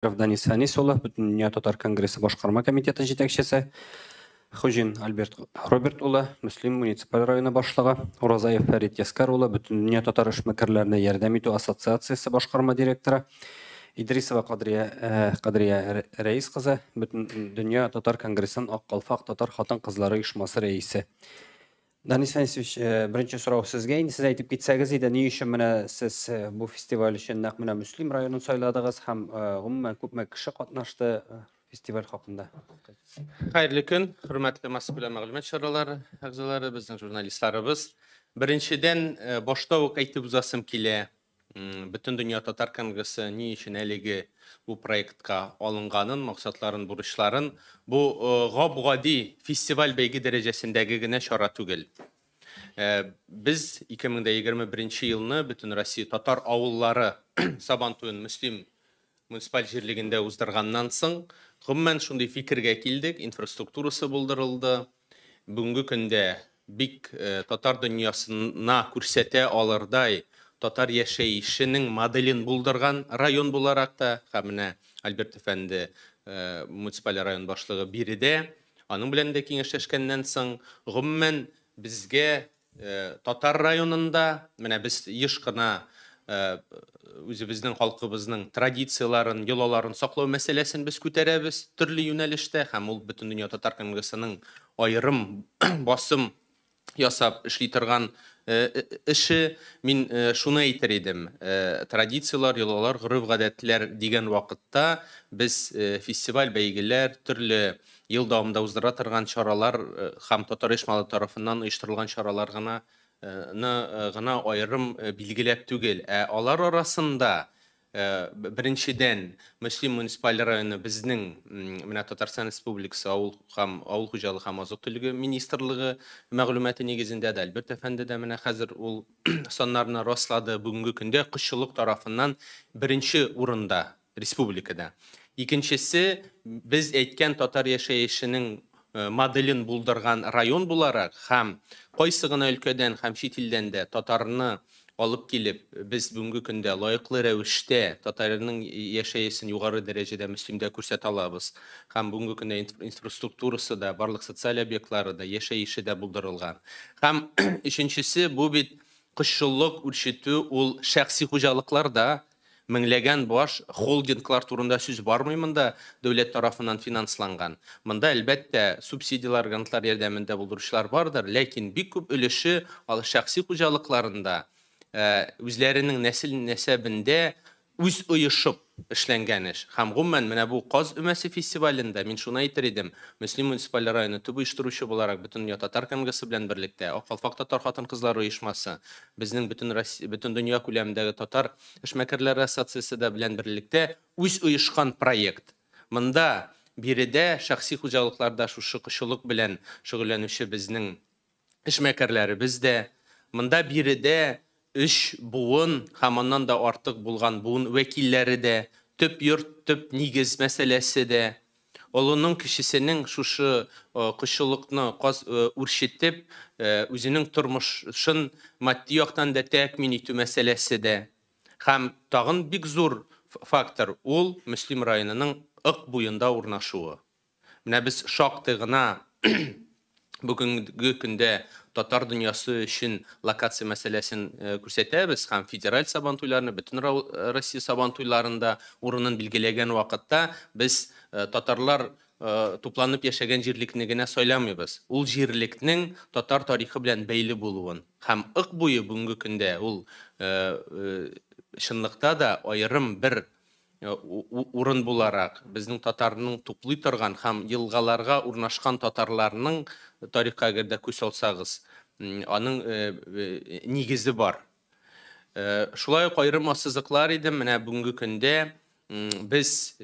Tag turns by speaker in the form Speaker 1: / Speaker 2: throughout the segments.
Speaker 1: Данис Фәнис улы, Бөтендөнья татар конгрессы башкарма комитеты җитәкчесе, Хуҗин Альберт Роберт улы, Мөслим муниципаль районы башлыгы, Уразаев Фәрит Яскар улы, Бөтендөнья татар эшмәкәрләренә ярдәм итү ассоциациясе башкарма директоры, Идрисова Кадрия, Кадрия Рәис кызы, Бөтендөнья татар конгрессының Ак калфак татар хатын-кызлары оешмасы рәисе. Данис Фәнисович, беренче сорау сезгә инде. Сез әйтеп китсәгез иде, ни өчен менә сез бу фестиваль өчен нәкъ менә Мөслим районын сайладыгыз һәм гомумән күпме кеше катнашты фестиваль хакында?
Speaker 2: Хәерле көн, хөрмәтле массакүләм мәгълүмат чаралары әгъзалары, безнең журналистларыбыз. Беренчедән, башта ук әйтеп узасым килә, Бөтендөнья татар конгрессы ни өчен әлеге бу проектка алынганын, максатларын, бурычларын. Бу гап-гади фестиваль бәйге дәрәҗәсендәге генә чара түгел. Без 2021 елны Бөтен Россия татар авыллары Сабан туен Мөслим муниципаль җирлегендә уздырганнан соң, гомумән шундый фикергә килдек, инфраструктурасы булдырылды. Бүгенге көндә бик татар дөньясына күрсәтә алырдай татар яшәешенең моделен булдырган район буларак та, һәм менә Альберт әфәнде, муниципаль район башлыгы биредә, аның белән дә киңәшләшкәннән соң, гомумән безгә татар районында, менә без еш кына үзебезнең халкыбызның традицияләрен, йолаларын саклау мәсьәләсен без күтәрәбез төрле юнәлештә, һәм ул Бөтендөнья татар конгрессының аерым басым ясап эшли торган эше. Мин шуны әйтер идем: традицияләр, йолалар, гореф-гадәтләр дигән вакытта без фестиваль, бәйгеләр, төрле ел дәвамында уздыра торган чаралар һәм татар оешмалары тарафыннан оештырылган чаралар гына гына аерым билгеләп түгел, ә алар арасында беренчедән Мөслим муниципаль районы безнең менә Татарстан Республикасы авыл һәм авыл хуҗалыгы һәм азык-төлеге министрлыгы мәгълүматы нигезендә дә, Альберт әфәнде дә менә хәзер ул саннарны раслады, бүгенге көндә кошчылык тарафыннан беренче урында республикада. Икенчесе, без әйткән татар яшәешенең моделен булдырган район буларак һәм кайсы гына өлкәдән һәм чит илдән дә татарны алып килеп, без бүгенге көндә лаеклы рәвештә татарның яшәешен югары дәрәҗәдә Мөслимдә күрсәтә алабыз. Һәм бүгенге көндә инфраструктурасы да, барлык социаль объектлары да, яшәеше дә булдырылган. Һәм өченчесе, бу бит кошчылык үрчетү ул шәхси хуҗалыкларда меңләгән баш холдинглар турында сүз бармый монда, дәүләт тарафыннан финансланган. Монда, әлбәттә, субсидияләр, грантлар ярдәмендә булдыручылар бардыр, ләкин бик күп өлеше ал шәхси хуҗалыкларында үзләренең нәсел нәсәбендә үз оешып эшләнгән эш. Һәм гомумән менә бу Каз өмәсе фестивалендә мин шуны әйтер идем: Мөслим муниципаль районы төп оештыручы буларак Бөтендөнья татар конгрессы белән берлектә, Ак калфак татар хатын-кызлары оешмасы, безнең бөтен Россия, бөтен дөнья күләмендәге татар эшмәкәрләре ассоциациясе дә белән берлектә үз оешкан проект. Монда биредә шәхси хуҗалыкларда шушы кошчылык белән шөгыльләнүче безнең эшмәкәрләребез дә, монда биредә өч буын һәм аннан да артык булган буын вәкилләре дә, төп йорт, төп нигез мәсьәләсе дә, олының кечесенең шушы кошчылыкны каз үрчетеп, үзенең тормышын матди яктан да тәэмин итү мәсьәләсе дә. Һәм тагын бик зур фактор ул Мөслим районының Ык буенда урнашуы. Менә без шактый гына бүгенге көндә татар дөньясы өчен локация мәсьәләсен күрсәтәбез һәм федераль сабантуйларны, бөтен Россия сабантуйларында урынын билгеләгән вакытта без татарлар тупланып яшәгән җирлекне генә сайламыйбыз. Ул җирлекнең татар тарихы белән бәйле булуын. Һәм Ык буе бүгенге көндә ул чынлыкта да аерым бер урын буларак безнең татарның туплый торган һәм елгаларга урнашкан татарларның тарихка әгәр дә күз салсагыз, аның нигезе бар. Шулай ук аерым ассызыклар идем, менә бүгенге көндә без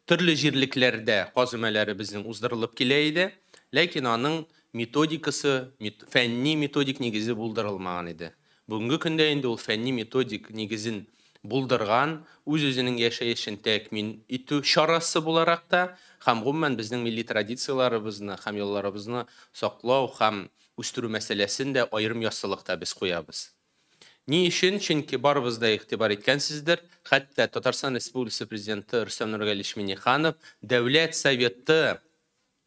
Speaker 2: төрле җирлекләрдә каз өмәләре безнең уздырылып килә иде, ләкин аның методикасы, фәнни методик нигезе булдырылмаган иде. Бүгенге көндә инде ул фәнни методик нигезен булдырган, үз-үзенең яшәешен тәэмин итү чарасы буларак та һәм гомумән безнең милли традицияләребезне һәм йолаларыбызны саклау һәм үстерү мәсьәләсен дә аерым яссылыкта без куябыз. Ни өчен? Чөнки барыбыз да игътибар иткәнсездер, хәтта Татарстан Республикасы президенты Рөстәм Нургалиевич Минниханов Дәүләт Советы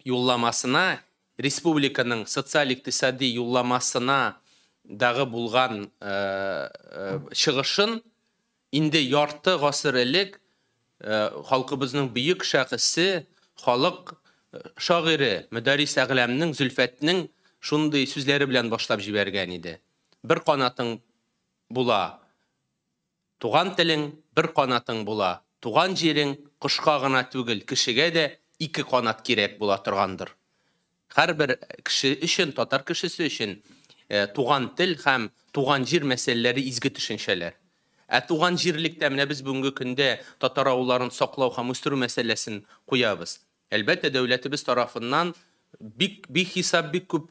Speaker 2: юлламасына, республиканың социаль-икътисади юлламасына дагы булган чыгышын инде ярты гасыр элек халкыбызның бөек шәхесе, халык шагыйре Мөдәррис Әгъләмнең, Зөлфәтнең шундый сүзләре белән башлап җибәргән иде. Бер канатың була туган телең, бер канатың була туган җирең, кошка гына түгел, кешегә дә ике канат кирәк була торгандыр. Һәрбер кеше өчен, татар кешесе өчен туган тел һәм туган җир мәсьәләләре изге төшенчәләр. Ә туган җирлектә менә без бүгенге көндә татар авылларын саклау һәм үстерү мәсьәләсен куябыз. Әлбәттә, дәүләтебез тарафыннан бик бихисап бик күп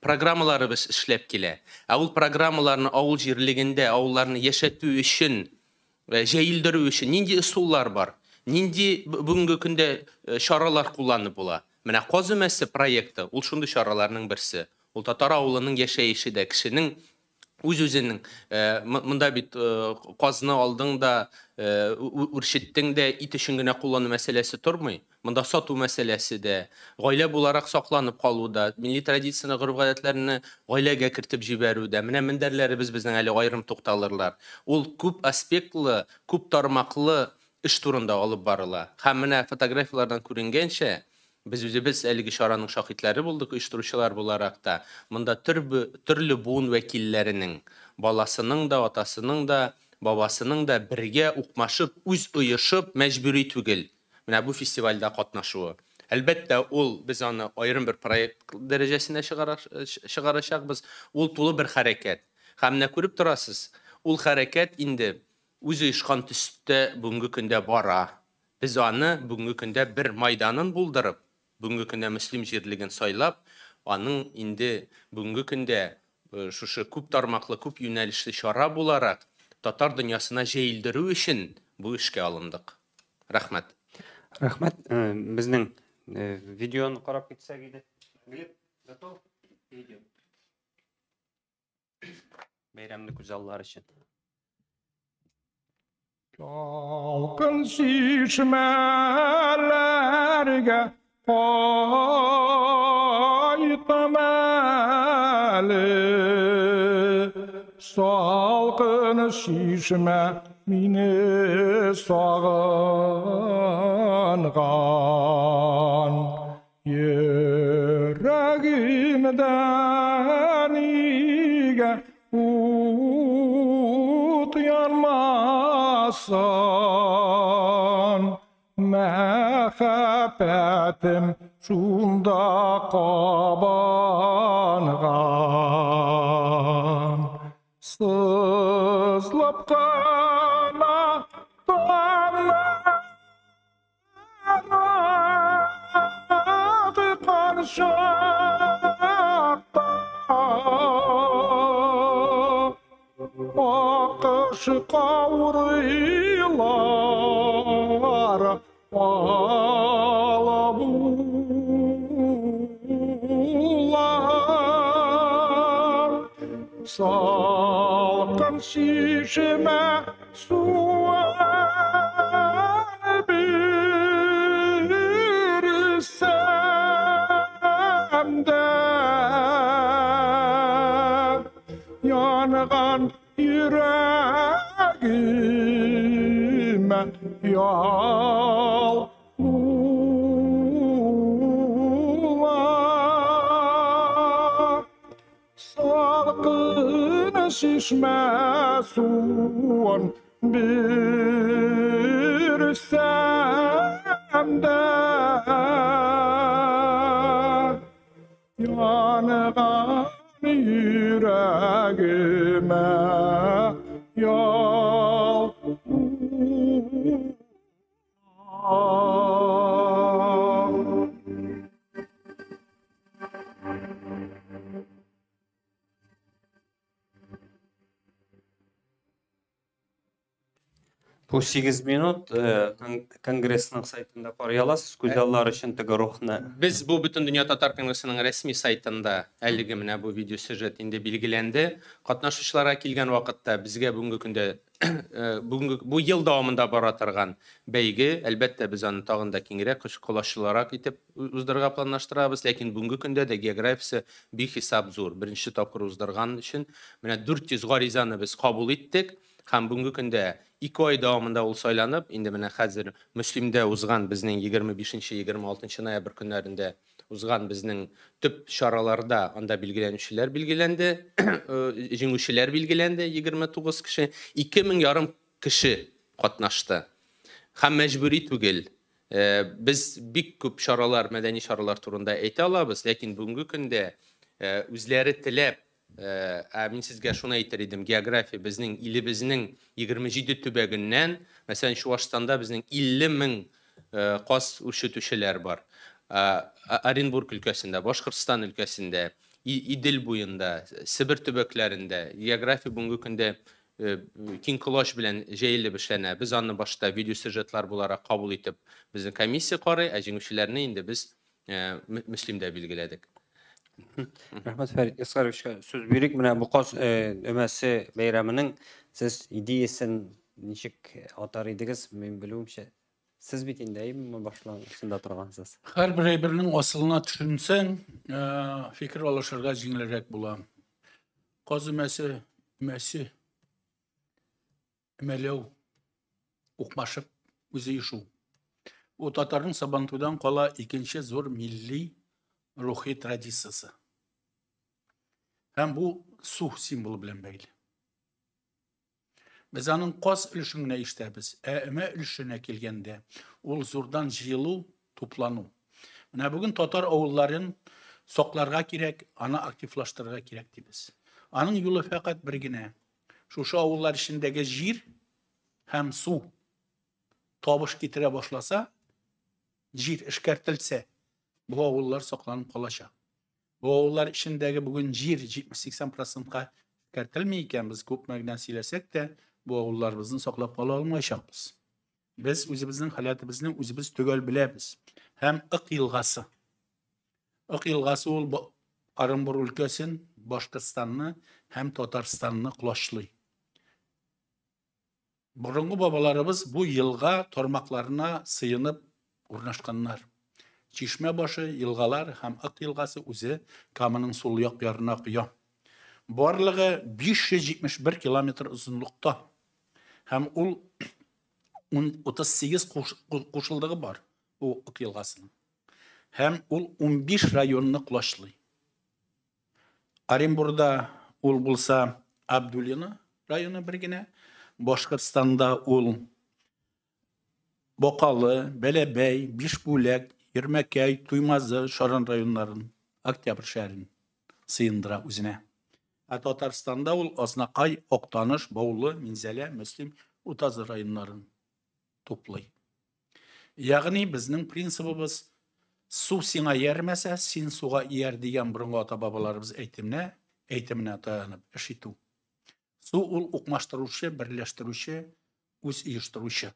Speaker 2: программаларыбыз эшләп килә. Ә ул программаларны авыл җирлегендә авылларны яшәтү өчен, җәелдерү өчен нинди ысуллар бар? Нинди бүгенге көндә чаралар кулланып була? Менә Каз өмәсе проекты ул шундый чараларның берсе. Ул татар авылының яшәеше дә, кешенең үз-үзенең, монда бит казны алдың да, үрчеттең дә, ит өчен генә куллану мәсьәләсе тормый. Монда сату мәсьәләсе дә, гаилә буларак сакланып калу да, милли традицияне, гореф-гадәтләрне гаиләгә кертеп җибәрү дә. Менә мендәрләребез безнең әле аерым тукталырлар. Ул күп аспектлы, күп тармаклы эш турында алып барыла. Һәм менә фотографияләрдән күренгәнчә, без үзебез әлеге чараның шаһитләре булдык, оештыручылар буларак та. Монда төрле буын вәкилләренең, баласының да, атасының да, бабасының да бергә укмашып, үз оешып, мәҗбүри түгел. Менә бу фестивальдә катнашуы. Әлбәттә, ул без аны аерым бер проект дәрәҗәсенә чыгарачакбыз. Ул тулы бер хәрәкәт. Һәм менә күреп торасыз, ул хәрәкәт инде үз оешкан төстә бүгенге көндә бара. Без аны бүгенге көндә бер майданын булдырып, бүгенге көндә Мөслим җирлеген сайлап, аның инде бүгенге көндә шушы күп тармаклы, күп юнәлешле чара буларак татар дөньясына җәелдерү өчен бу эшкә алындык. Рәхмәт.
Speaker 1: Рәхмәт. Безнең видеоны карап китсәк иде. Глеб, готов? Видео. Бәйрәмне күзаллар өчен.
Speaker 3: Ялкын чишмәләргә кайтам әле. Салкын чишмә мине сагынган. Йөрәгемдә нигә ут янмасын? Мәхәббәтем шунда кабанган. Сызлап кына таңнар аткан чакта, акыш каурыйлар ала булар. Салкын чишмә суын бирсәм дә, янган йөрәгемә ял була. Салкын чишмә суын бирсәм дә, янган йөрәгемә ял була.
Speaker 1: Бу 8 минут конгрессның сайтында карый аласыз, күзаллар өчен теге рухны.
Speaker 2: Без бу Бөтендөнья татар конгрессының рәсми сайтында әлеге менә бу видеосюжет инде билгеләнде. Катнашучыларга килгән вакытта безгә бүгенге көндә бүгенге бу ел дәвамында бара торган бәйге, әлбәттә, без аны тагын да киңрәк, колачлырак итеп уздырырга планлаштырабыз, ләкин бүгенге көндә дә географиясе бихисап зур. Беренче тапкыр уздырган өчен менә 400 гаризаны без кабул иттек һәм бүгенге көндә 2 ай дәвамында ул сайланып, инде менә хәзер Мөслимдә узган безнең 25-26 ноябрь көннәрендә узган безнең төп чараларда анда билгеләнүчеләр билгеләнде, җиңүчеләр билгеләнде, 29 кеше, 2500 кеше катнашты. Һәм мәҗбүри түгел. Без бик күп чаралар, мәдәни чаралар турында әйтә алабыз, ләкин бүгенге көндә үзләре теләп, ә мин сезгә шуны әйтер идем, география безнең илебезнең 27 төбәгеннән, мәсәлән, Чуашстанда безнең 50 мең каз үрчетүчеләр бар. Оренбург өлкәсендә, Башкортстан өлкәсендә, Идел буенда, Себер төбәкләрендә география бүгенге көндә киң колач белән җәелеп эшләнә. Без аны башта видеосюжетлар буларак кабул итеп, безнең комиссия карый, ә җиңүчеләрне инде без Мөслимдә билгеләдек.
Speaker 1: Рәхмәт, Фәрит Искаровичка сүз бирик. Менә бу каз өмәсе бәйрәменең сез идеясен ничек атар идегез? Мин белүемчә, сез бит инде әйме башлангычында торгансыз.
Speaker 3: Һәрбер әйбернең асылына төшенсәң, фикер алышырга җиңелрәк була. Каз өмәсе, өмәсе, өмәләү, укмашып үзе ишу. Ул татарның Сабантуйдан кала икенче зур милли рухи традициясе. Һәм бу су символы белән бәйле. Без аның каз өлешен генә ишетәбез, ә өмә өлешенә килгәндә ул зурдан җыелу, туплану. Менә бүген татар авылларын сакларга кирәк, аны активлаштырырга кирәк дибез. Аның юлы фәкать бер генә. Шушы авыллар эчендәге җир һәм су табыш китерә башласа, җир эшкәртелсә, бу авыллар сакланып калачак. Бу авыллар эчендәге бүген җир 70-80%-ка эшкәртелми икән, без күпме генә сөйләсәк тә, бу авылларыбызны саклап кала алмаячакбыз. Без үзебезнең халәтебезне үзебез төгәл беләбез. Һәм Ык елгасы. Ык елгасы ул Оренбур өлкәсен, Башкортстанны һәм Татарстанны колачлый. Борынгы бабаларыбыз бу елга тармакларына сыенып урнашканнар. Чишмә башы, елгалар һәм Ык елгасы үзе Каманың сул як ярына коя. Барлыгы 571 километр озынлыкта. Һәм ул 38 кушылдыгы бар бу Ык елгасының. Һәм ул 15 районны колачлый. Оренбурда ул булса Абдулино районы бер генә, Башкортстанда ул Бакалы, Бәләбәй, Бишбүләк, Ярмәкәй, Туймазы, Шаран районнарын, Октябрь шәһәрен сыендыра үзенә. Ә Татарстанда ул Азнакай, Актаныш, Баулы, Минзәлә, Мөслим, Утазы районнарын туплый. Ягъни безнең принцибыбыз су сиңа иярмәсә, син суга ияр дигән борынгы ата-бабаларыбыз әйтеменә таянып эш итү. Су ул укмаштыручы, берләштерүче, үз оештыручы.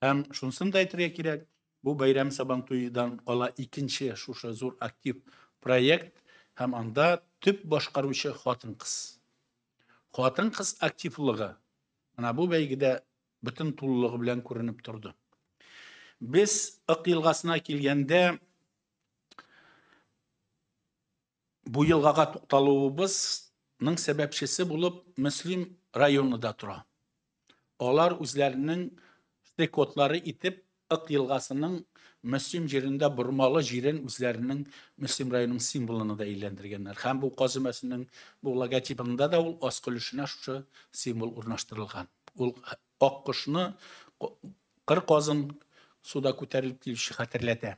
Speaker 3: Һәм шунысын да әйтергә кирәк, бу бәйрәм Сабантуйдан кала икенче шушы зур актив проект һәм анда төп башкаручы хатын-кыз. Хатын-кыз активлыгы менә бу бәйгедә бөтен тулылыгы белән күренеп торды. Без Ык елгасына килгәндә бу елгага тукталуыбызның сәбәпчесе булып Мөслим районы да тора. Алар үзләренең штрих-кодлары итеп Ык елгасының Мөслим җирендә бормалы җирен үзләренең Мөслим районының символына да әйләндергәннәр. Һәм бу каз өмәсенең бу логотибында да ул аскы өлешенә шушы символ урнаштырылган. Ул ак кошны, кыр казын суда күтәрелеп килүче хәтерләтә.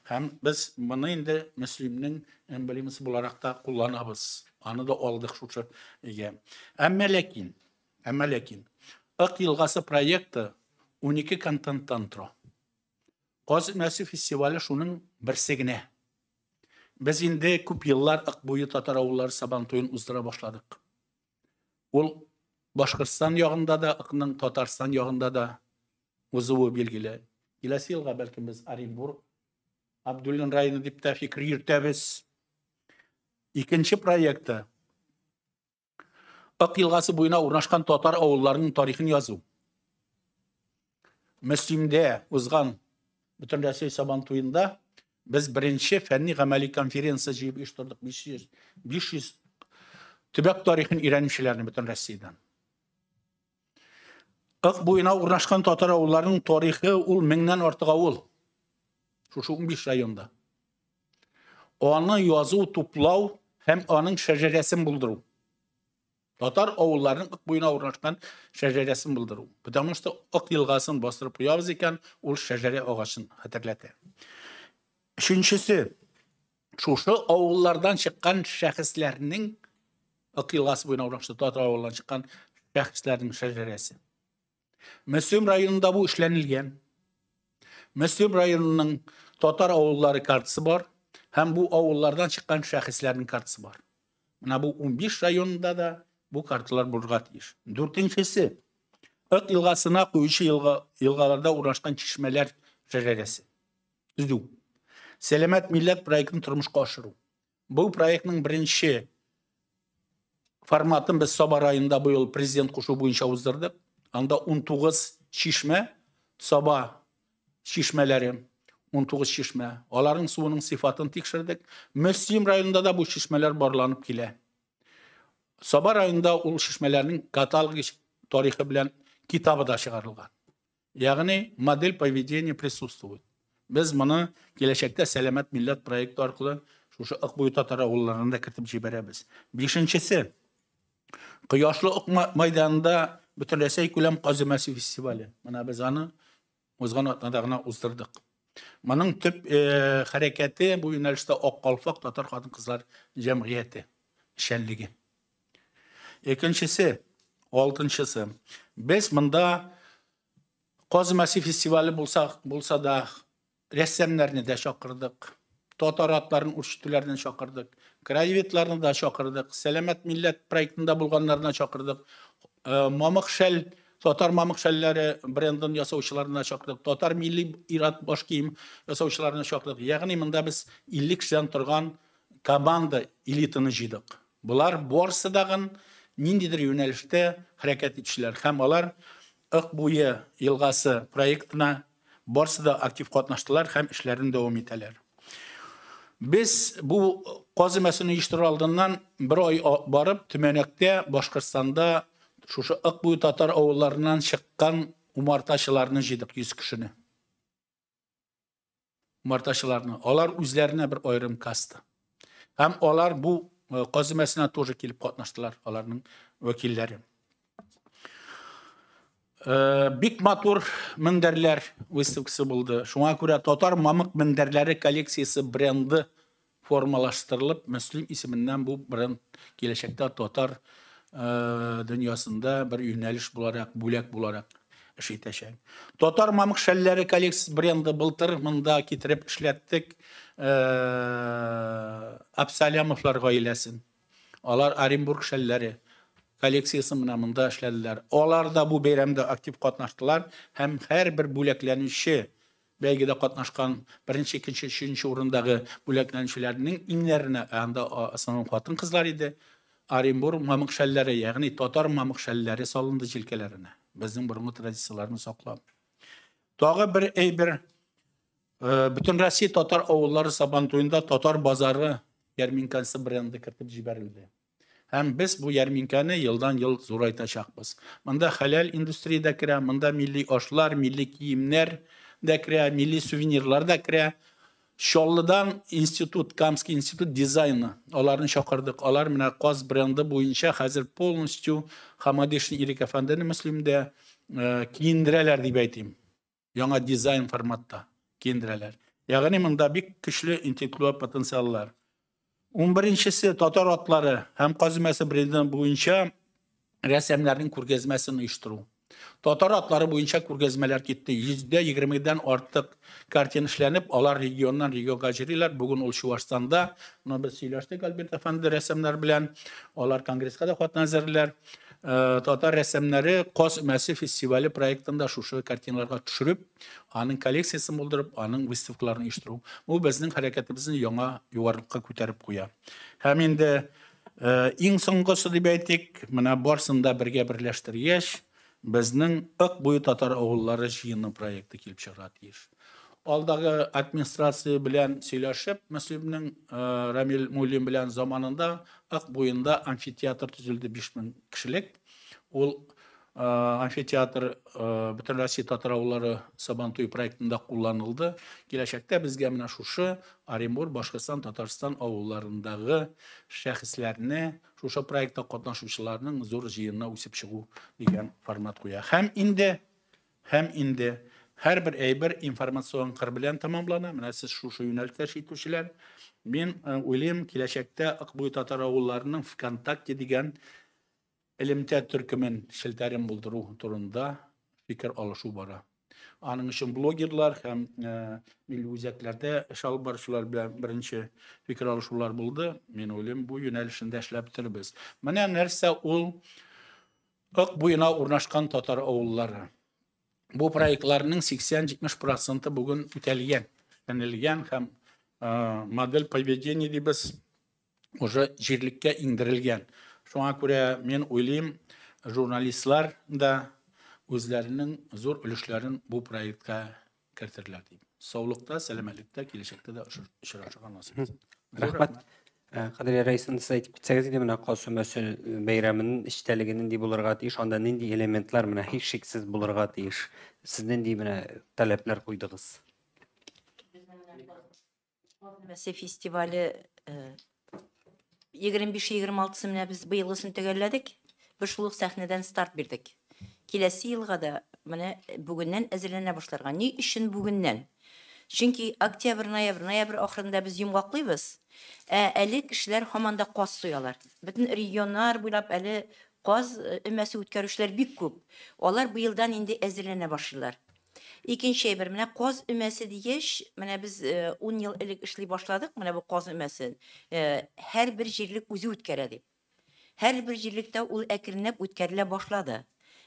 Speaker 3: Һәм без моны инде Мөслимнең эмблемасы буларак та кулланабыз. Аны да алдык шушы өйгә. Әмма ләкин Ык елгасы проекты 12 контенттан тора. Каз өмәсе фестивале шуның берсе генә. Без инде күп еллар Ык буе татар авыллары Сабантуен уздыра башладык. Ул Башкортстан ягында да, Ыкның Татарстан ягында да узуы билгеле. Киләсе елга бәлкем без Оренбург, Абдуллин районы дип тә фикер йөртәбез. Икенче проекты Ык елгасы буена урнашкан татар авылларының тарихын язу. Мөслимдә узган Бөтенрәсәй Сабан туенда без беренче фәнни гамәли конференция җыеп оештырдык. 500 төбәк тарихын өйрәнүчеләрне бөтен Россиядән. Ык буена урнашкан татар авылларының тарихы ул 1000-нән артык авыл. Шушы 15 районда. Аны язу, туплау һәм аның шәҗәрәсен булдыру. Татар авылларының Ык буена урнашкан шәҗәрәсен булдыру. Потому что Ык елгасын бастырып куябыз икән, ул шәҗәрә агачын хәтерләтә. Өченчесе, шушы авыллардан чыккан шәхесләрнең Ык елгасы буена урнашкан татар авылларынан чыккан шәхесләрнең шәҗәрәсе. Мөслим районында бу эшләнелгән. Мөслим районының татар авыллары картасы бар һәм бу авыллардан чыккан шәхесләрнең картасы бар. Менә бу 15 районында да бу карталар булырга тиеш. Дүртенчесе, Ык елгасына куючы елгаларда урнашкан чишмәләр шәҗәрәсе. Төзү. Сәламәт милләт проектын тормышка ашыру. Бу проектның беренче форматын без Саба районында быел президент кушу буенча уздырдык. Анда 19 чишмә, Саба чишмәләре, 19 чишмә. Аларның суының сыйфатын тикшердек. Мөслим районында да бу чишмәләр барланып килә. Саба районында ул чишмәләрнең каталогы тарихы белән китабы да чыгарылган. Ягъни модель поведения присутствует. Без моны киләчәктә Сәламәт милләт проекты аркылы шушы Ык буе татар авылларына да кертеп җибәрәбез. Бишенчесе, Кояшлы Ык майданында Бөтенрәсәй күләм каз өмәсе фестивале. Менә без аны узган атнада гына уздырдык. Моның төп хәрәкәте бу юнәлештә Ак калфак татар хатын-кызлар җәмгыяте эшчәнлеге. Икенчесе, алтынчысы. Без монда Каз өмәсе фестивале булса да, рәссамнарны да чакырдык, татар атларын үрчетүләрне чакырдык, краеведларны да чакырдык, Сәламәт милләт проектында булганнарны чакырдык, мамык шәл, татар мамык шәлләре брендын ясаучыларны чакырдык, татар милли ир-ат баш кием ясаучыларны чакырдык. Ягъни монда без 50 кешедән торган команда элитаны җыйдык. Болар барысы дагын ниндидер юнәлештә хәрәкәт итүчеләр һәм алар Ык буе елгасы проектына барысы да актив катнаштылар һәм эшләрен дәвам итәләр. Без бу каз өмәсен оештырыр алдыннан бер ай барып Төмәнәктә, Башкортстанда шушы Ык буе татар авылларыннан чыккан умартачыларны җыйдык, 100 кешене. Умартачыларны. Алар үзләренә бер аерым каста. Һәм алар бу каз өмәсенә тоже килеп катнаштылар, аларның вәкилләре. Бик матур мендәрләр выставкасы булды. Шуңа күрә татар мамык мендәрләре коллекциясе бренды формалаштырылып, Мөслим исеменнән бу бренд киләчәктә татар дөньясында бер юнәлеш буларак, бүләк буларак эш итәчәк. Татар мамык шәлләре коллекциясе бренды былтыр монда китереп эшләттек Абсалямовлар гаиләсен. Алар Оренбург шәлләре коллекциясен менә монда эшләделәр. Алар да бу бәйрәмдә актив катнаштылар һәм һәрбер бүләкләнүче бәйгедә катнашкан беренче, икенче, өченче урындагы бүләкләнүчеләрнең иңнәренә, анда основном хатын-кызлар иде, Оренбург мамык шәлләре, ягъни татар мамык шәлләре салынды җилкәләренә. Безнең борынгы традицияләрне саклап. Тагы бер әйбер, Бөтен Россия татар авыллары Сабан туенда татар базары ярминкәсе бренды кертеп җибәрелде. Һәм без бу ярминкәне елдан-ел зурайтачакбыз. Монда хәләл индустрия дә керә, монда милли ашлар, милли киемнәр дә керә, милли сувенирлар да керә. Чаллыдан институт, Камский институт дизайна, аларны чакырдык. Алар менә каз бренды буенча хәзер полностью Хамадишин Ирек әфәндене Мөслимдә киендерәләр дип әйтим. Яңа дизайн форматта киендерәләр. Ягъни монда бик көчле интеллектуаль потенциаллар. 11-нчесе татар атлары һәм каз өмәсе бренды буенча рәссамнарның күргәзмәсен оештыру. Татар атлары буенча күргәзмәләр китте. 120-дән артык картина эшләнеп, алар регионнан регионга җөриләр. Бүген ул Чувашстанда. Моны без сөйләштек Альберт әфәнде рәссамнар белән. Алар конгресска да хат әзерләр. Татар рәссамнары Каз өмәсе фестивале проектында шушы картиналарга төшереп, аның коллекциясен булдырып, аның выставкаларын оештыру. Бу безнең хәрәкәтебезне яңа югарылыкка күтәреп куя. Һәм инде иң соңгысы дип әйтик, менә барсын да бергә берләштергәч, безнең Ык буе татар авыллары җыены проекты килеп чыгарга тиеш. Алдагы администрация белән сөйләшеп, Мөслимнең Рамил Муллин белән заманында Ык буенда амфитеатр төзелде 5000 кешелек. Ул амфитеатр Бөтенроссия татар авыллары Сабантуй проектында кулланылды. Киләчәктә безгә менә шушы Оренбург, Башкортстан, Татарстан авылларындагы шәхесләрне, шушы проектта катнашучыларның зур җыенына үсеп чыгу дигән формат куя. Һәм инде һәрбер әйбер информацион кыр белән тәмамлана. Менә сез шушы юнәлештә эш итүчеләр. Мин уйлыйм, киләчәктә Ык буе татар авылларының ВКонтакте дигән элемтә төркемен, челтәрен булдыру турында фикер алышу бара. Аның өчен блогерлар һәм милли үзәкләрдә эш алып баручылар белән беренче фикер алышулар булды. Мин уйлыйм, бу юнәлешендә эшләп бетербез. Менә нәрсә ул Ык буена урнашкан татар авыллары. Бу проектларның 80-70% бүген үтәлгән, эшләнелгән һәм модель поведения дибез, уже җирлеккә иңдерелгән. Шуңа күрә мин уйлыйм, журналистлар да үзләренең зур өлешләрен бу проектка кертерләр дип. Саулыкта, сәламәтлектә, киләчәктә дә очрашырга насыйп итсен.
Speaker 1: Рәхмәт. Кадерле рәис, сез әйтеп китсәгез иде, менә Каз өмәсе бәйрәменең эчтәлеге нинди булырга тиеш, анда нинди элементлар менә һичшиксез булырга тиеш? Сез нинди менә таләпләр куйдыгыз?
Speaker 4: Каз өмәсе фестивале 25-26 менә без быелгысын төгәлләдек. Без шул ук сәхнәдән старт бирдек. Киләсе елга да менә бүгеннән әзерләнә башларга. Ни өчен бүгеннән? Чөнки октябрь, ноябрь, ноябрь ахырында без йомгаклыйбыз. Ә әле кешеләр һаман да каз суялар. Бөтен регионнар буйлап әле каз өмәсе үткәрүчеләр бик күп. Алар быелдан инде әзерләнә башлыйлар. Икенче әйбер, менә каз өмәсе дигәч, менә без 10 ел элек эшли башладык, менә бу каз өмәсен. Һәрбер җирлек үзе үткәрә дип. Һәрбер җирлектә ул әкренләп үткәрелә башлады.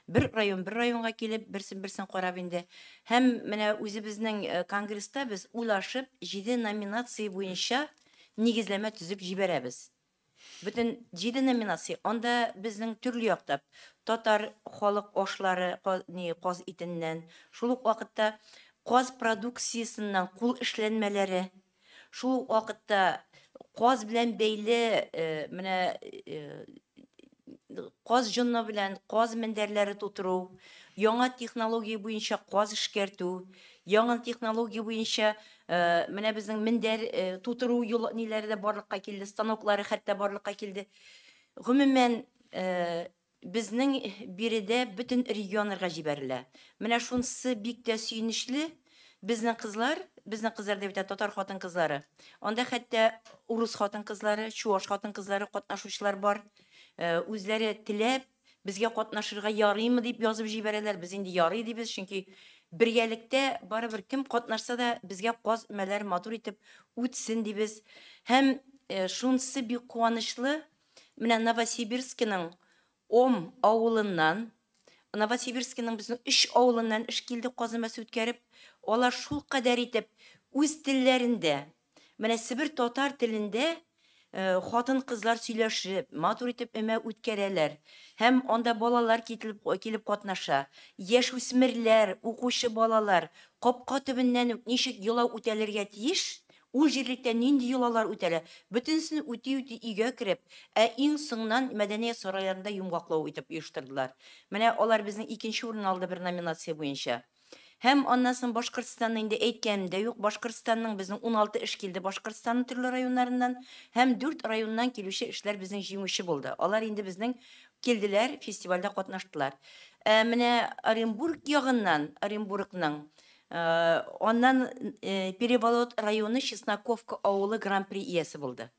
Speaker 4: Бер район бер районга килеп, берсен-берсен карап инде. Һәм менә үзебезнең конгресста без уйлашып, 7 номинация буенча нигезләмә төзеп җибәрәбез. Бөтен 7 номинация, анда безнең төрле яктап татар халык ашлары, каз итеннән, шул ук вакытта каз продукциясеннән кул эшләнмәләре, шул ук вакытта каз белән бәйле, менә каз җоны белән каз мендәрләре тутыру, яңа технология буенча каз эшкәртү, яңа технология буенча менә безнең мендәр тутыру юлы ниләре дә барлыкка килде, станоклары хәтта барлыкка килде. Гомумән, безнең биредә бөтен регионнарга җибәрелә. Менә шунысы бик тә сөенечле. Безнең кызлар, безнең кызлар дип әйтә, татар хатын-кызлары. Анда хәтта урыс хатын-кызлары, чуаш хатын-кызлары катнашучылар бар. Үзләре теләп безгә катнашырга ярыймы дип язып җибәрәләр. Без инде ярый дибез, чөнки бергәлектә барыбер кем катнашса да безгә каз өмәләр матур итеп үтсен дибез. Һәм шунысы бик куанычлы, менә Новосибирскиның Ом авылыннан, Новосибирскиның безнең 3 авылыннан эш килде каз өмәсе үткәреп, алар шул кадәр итеп үз телләрендә, менә Себер татар телендә хатын-кызлар сөйләшеп, матур итеп өмә үткәрәләр. Һәм анда балалар килеп катнаша. Яшүсмерләр, укучы балалар капка төбеннән үк ничек йола үтәлергә тиеш, ул җирлектә нинди йолалар үтәлә, бөтенесен үти-үти өйгә кереп, ә иң соңыннан мәдәният сарайларында йомгаклау итеп оештырдылар. Менә алар безнең икенче урын алды бер номинация буенча. Һәм аннан соң Башкортстанны инде әйткәнем дә юк, Башкортстанның безнең 16 эш килде Башкортстанның төрле районнарыннан, һәм 4 районнан килүче эшләр безнең җиңүче булды. Алар инде безнең килделәр, фестивальдә катнаштылар. Менә Оренбург ягыннан, Оренбургның, аннан Переволот районы Чесноковка авылы гран-при иясе булды.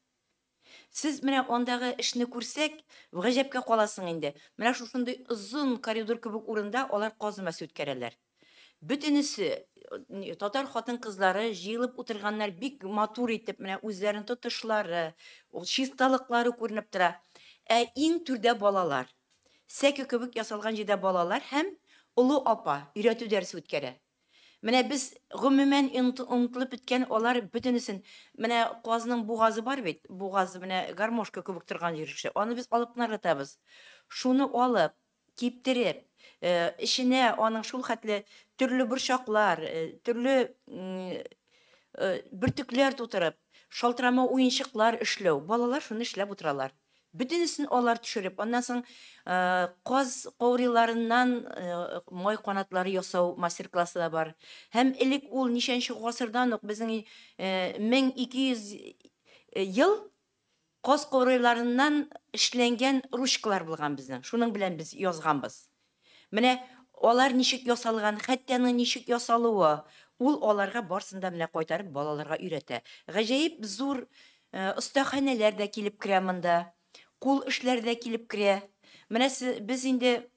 Speaker 4: Сез менә андагы эшне күрсәк, гаҗәпкә каласың инде. Менә шушындый озын коридор кебек урында алар каз өмәсе үткәрәләр. Бөтенесе татар хатын-кызлары җыелып утырганнар, бик матур итеп, менә үзләренең тотышлары, ул чисталыклары күренеп тора. Ә иң түрдә балалар. Сәке кебек ясалган җирдә балалар һәм олы апа өйрәтү дәресе үткәрә. Менә без гомумән онытылып беткән алар бөтенесен. Менә казның бугазы бар бит, бугазы менә гармошка кебек торган җире. Аны без алып ыргытабыз. Шуны алып, киптереп, эченә аның шул хәтле төрле борчаклар, төрле бөртекләр тутырып, шалтырама уенчыклар эшләү. Балалар шуны эшләп утыралар. Бөтенесен алар төшереп, аннан соң каз каурыйларыннан май канатлары ясау мастер-классы да бар. Һәм элек ул ничәнче гасырдан ук безнең 1200 ел каз каурыйларыннан эшләнгән ручкалар булган безнең. Шуның белән без язганбыз. Менә алар ничек ясалган, хәтта аның ничек ясалуы, ул аларга барсын да менә кайтарып балаларга өйрәтә. Гаҗәеп зур остаханәләр дә килеп керә монда. Кул эшләре дә килеп керә. Менә без инде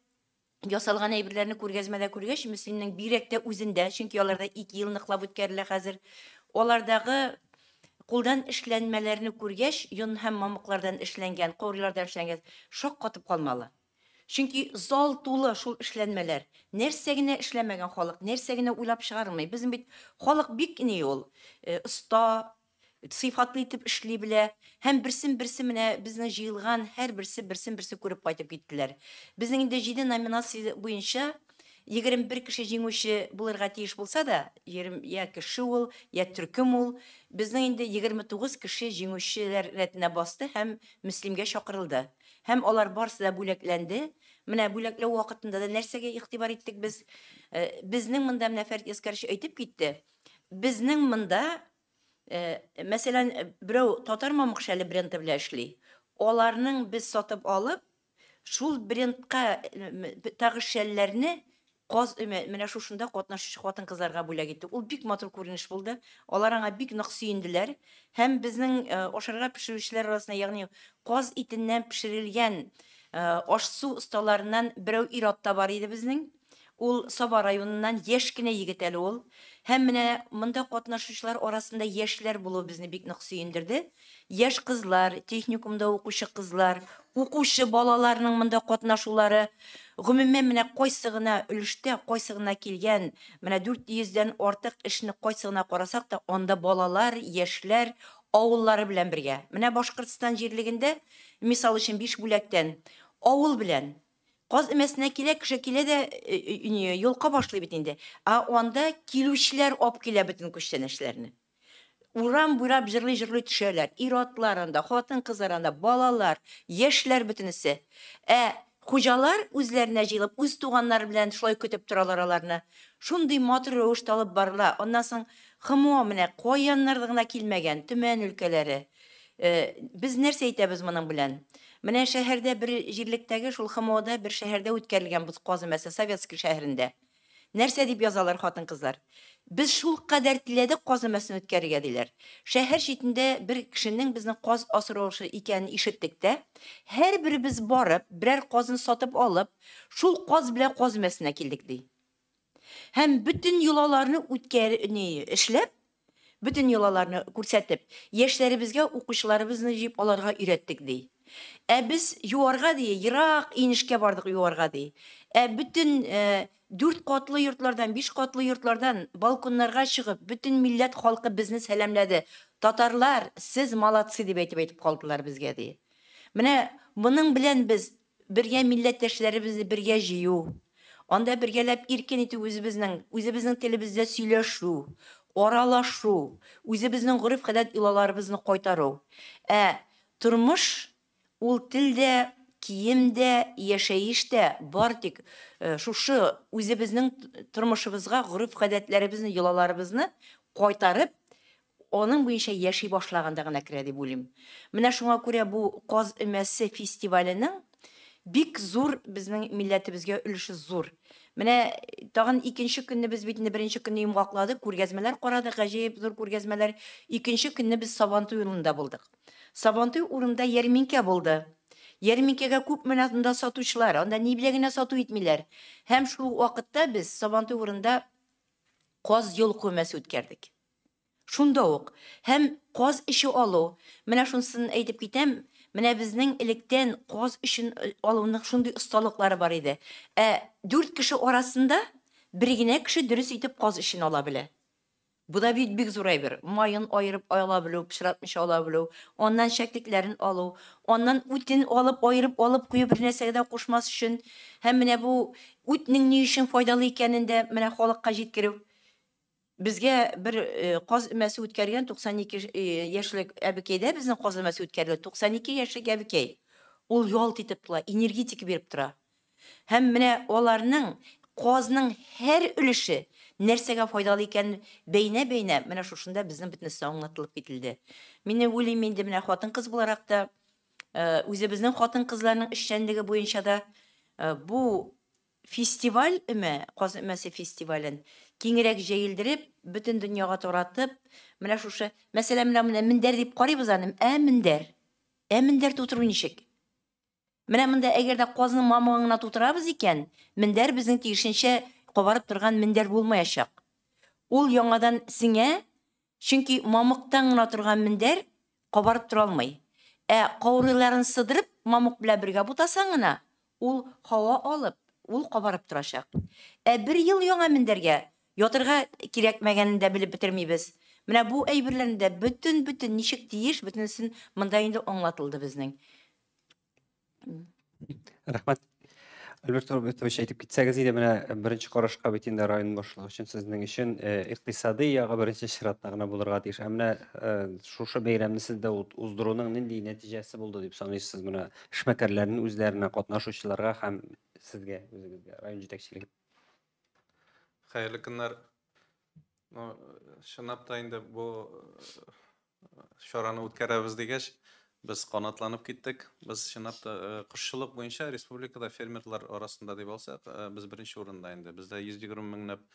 Speaker 4: ясалган әйберләрне күргәзмәдә күргәч, Мөслимнең бигрәк тә үзендә, чөнки аларда 2 ел ныклап үткәрелә хәзер. Алардагы кулдан эшләнмәләрне күргәч, йон һәм мамыклардан эшләнгән, каурыйлардан эшләнгән, шак катып калмалы. Чөнки зал тулы шул эшләнмәләр. Нәрсә генә эшләмәгән халык, нәрсә генә уйлап чыгармый. Безнең бит халык бик ни ул, оста, сыйфатлы итеп эшли белә. Һәм берсен-берсе менә безнең җыелган һәр берсе берсен-берсе күреп кайтып киттеләр. Безнең инде 7 номинация буенча 21 кеше җиңүче булырга тиеш булса да, я кеше ул, я төркем ул, безнең инде 29 кеше җиңүчеләр рәтенә басты һәм Мөслимгә чакырылды. Һәм алар барысы да бүләкләнде. Менә бүләкләү вакытында да нәрсәгә игътибар иттек без? Безнең монда менә Фәрит Яскарович әйтеп китте. Безнең монда, мәсәлән, берәү татар мамык шәле бренды белән эшли. Аларның без сатып алып, шул брендка тагы шәлләрне каз менә шушында катнашучы хатын-кызларга бүләк итте. Ул бик матур күренеш булды. Алар аңа бик нык сөенделәр. Һәм безнең ашарга пешерүчеләр арасында, ягъни каз итеннән пешерелгән аш-су осталарыннан берәү ир-ат та бар иде безнең. Ул Саба районыннан яшь кенә егет әле ул. Һәм менә монда катнашучылар арасында яшьләр булуы безне бик нык сөендерде. Яшь кызлар, техникумда укучы кызлар, укучы балаларның монда катнашулары, гомумән менә кайсы гына өлештә, кайсы гына килгән, менә 400дән артык эшне кайсы гына карасак та, анда балалар, яшьләр авыллары белән бергә. Менә Башкортстан җирлегендә, мисал өчен 5 бүләктән авыл белән каз өмәсенә килә, кеше килә дә юлка башлый бит инде. Ә анда килүчеләр алып килә бөтен күчтәнәчләрне. Урам буйлап җырлый-җырлый төшәләр. Ир-атлар анда, хатын-кызлар анда, балалар, яшьләр бөтенесе. Ә хуҗалар үзләренә җыелып, үз туганнары белән шулай көтеп торалар аларны. Шундый матур рәвештә алып барыла. Аннан соң ХМО менә каяннарда гына килмәгән, Төмән өлкәләре. Без нәрсә әйтәбез моның белән? Менә шәһәрдә бер җирлектәге шул ХМОда бер шәһәрдә үткәрелгән бу каз өмәсе, Советский шәһәрендә. Нәрсә дип язалар хатын-кызлар? Без шул кадәр теләдек каз өмәсен үткәрергә диләр. Шәһәр читендә бер кешенең безнең каз асраучы икәнен ишеттек тә, һәрберебез барып, берәр казын сатып алып, шул каз белән каз өмәсенә килдек ди. Һәм бөтен йолаларны эшләп, бөтен йолаларны күрсәтеп, яшьләребезгә укучыларыбызны җыеп аларга өйрәттек ди. Ә без юарга ди, ерак инешкә бардык юарга ди. Ә бөтен 4 катлы йортлардан, 5 катлы йортлардан балконнарга чыгып, бөтен милләт халкы безне сәламләде. Татарлар, сез молодцы дип әйтеп калдылар безгә ди. Менә моның белән без бергә милләттәшләребезне бергә җыю, анда бергәләп иркен итү үзебезнең телебездә сөйләшү, аралашу, үзебезнең гореф-гадәт йолаларыбызны кайтару. Ә тормыш ул телдә, киемдә, яшәештә бар тик шушы үзебезнең тормышыбызга гореф-гадәтләребезне, йолаларыбызны кайтарып, аның буенча яши башлаганда гына керә дип уйлыйм. Менә шуңа күрә бу Каз өмәсе фестиваленең бик зур безнең милләтебезгә өлеше зур. Менә тагын икенче көнне без бит инде беренче көнне йомгакладык, күргәзмәләр карадык, гаҗәеп зур күргәзмәләр. Икенче көнне без Сабантуй урынында булдык. Сабантуй урынында ярминкә булды. Ярминкәгә күп менә анда сатучылар, анда ни белән генә сату итмиләр. Һәм шул вакытта без Сабантуй урынында каз юл күмәсе үткәрдек. Шунда ук. Һәм каз эше алу. Менә шунысын әйтеп китәм. Менә безнең электән каз өчен алуның шундый осталыклары бар иде. Ә 4 кеше арасында бер генә кеше дөрес итеп каз өчен ала белә. Бу да бит бик зур әйбер. Майын аерып ала белү, пычратмыйча ала белү, аннан шәклекләрен алу, аннан үтен алып, аерып алып кую бер нәрсәгә дә кушмас өчен. Һәм менә бу үтнең ни өчен файдалы икәнен дә менә халыкка җиткерү. Безгә бер каз өмәсе үткәргән 92 яшьлек әбекәйдә безнең каз өмәсе үткәрелде. 92 яшьлек әбекәй. Ул ялт итеп тора, энергетика биреп тора. Һәм менә аларның казның һәр өлеше нәрсәгә файдалы икәнен бәйнә-бәйнә менә шушында безнең бөтенесе аңлатылып кителде. Мин уйлыйм инде менә хатын-кыз буларак та, үзебезнең хатын-кызларның эшчәнлеге буенча да бу фестиваль өмә, каз өмәсе фестивален киңрәк җәелдереп, бөтен дөньяга таратып, менә шушы, мәсәлән, менә мендәр дип карыйбыз аны, ә мендәр. Ә мендәр тутыру ничек? Менә монда әгәр дә казның мамыгын гына тутырабыз икән, мендәр безнең тиешенчә кабарып торган мендәр булмаячак. Ул яңадан сеңә, чөнки мамыктан гына торган мендәр кабарып тора алмый. Ә каурыйларын сыдырып, мамык белән бергә бутасаң гына, ул һава алып, ул кабарып торачак. Ә бер ел яңа мендәргә ятырга кирәкмәгәнен дә белеп бетермибез. Менә бу әйберләрне дә бөтен-бөтен ничек тиеш, бөтенесен монда инде аңлатылды безнең.
Speaker 1: Рәхмәт. Альберт Робертович, әйтеп китсәгез иде, менә беренче карашка бит инде район башлыгы өчен сезнең өчен икътисади ягы беренче чиратта гына булырга тиеш. Ә менә шушы бәйрәмне сездә уздыруның нинди нәтиҗәсе булды дип саныйсыз менә эшмәкәрләрнең үзләренә, катнашучыларга һәм сезгә үзегезгә, район җитәкчелеге?
Speaker 5: Хәерле көннәр. Чынлап та инде бу чараны үткәрәбез дигәч, без канатланып киттек. Без чынлап та кошчылык буенча республикада фермерлар арасында дип алсак, без беренче урында инде. Бездә 120 меңләп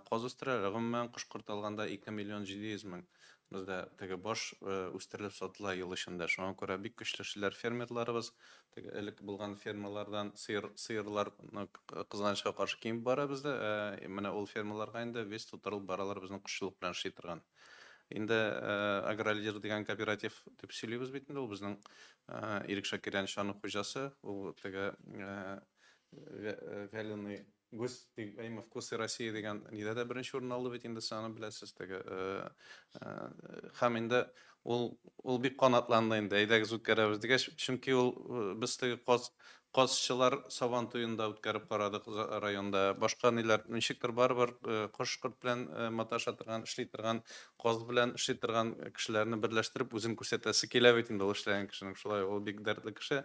Speaker 5: каз үстерәләр. Гомумән кош-корт алганда 2 миллион 700 мең. Бездә теге баш үстерелеп сатыла ел эчендә. Шуңа күрә бик көчле эшләр фермерларыбыз. Теге элек булган фермалардан сыерлар кызганычка каршы кимеп бара бездә. Менә ул фермаларга инде вес тутырылып баралар безнең кошчылык белән эшли торган. Инде Агролидер дигән кооператив дип сөйлибез бит инде, ул безнең Ирек Шакирянович аның хуҗасы, ул теге вяленый гусь, әйме, вкусы России дигән нидә дә беренче урын алды бит инде, сез аны беләсез, теге һәм инде ул бик канатланды инде, әйдәгез үткәрәбез дигәч, чөнки ул без теге казчылар сабан туенда үткәреп карадык районда, башка ниләр ничектер барыбер кош-корт белән маташа торган, эшли торган, каз белән эшли торган кешеләрне берләштереп үзен күрсәтәсе килә бит инде ул эшләгән кешенең, шулай ул бик дәртле кеше.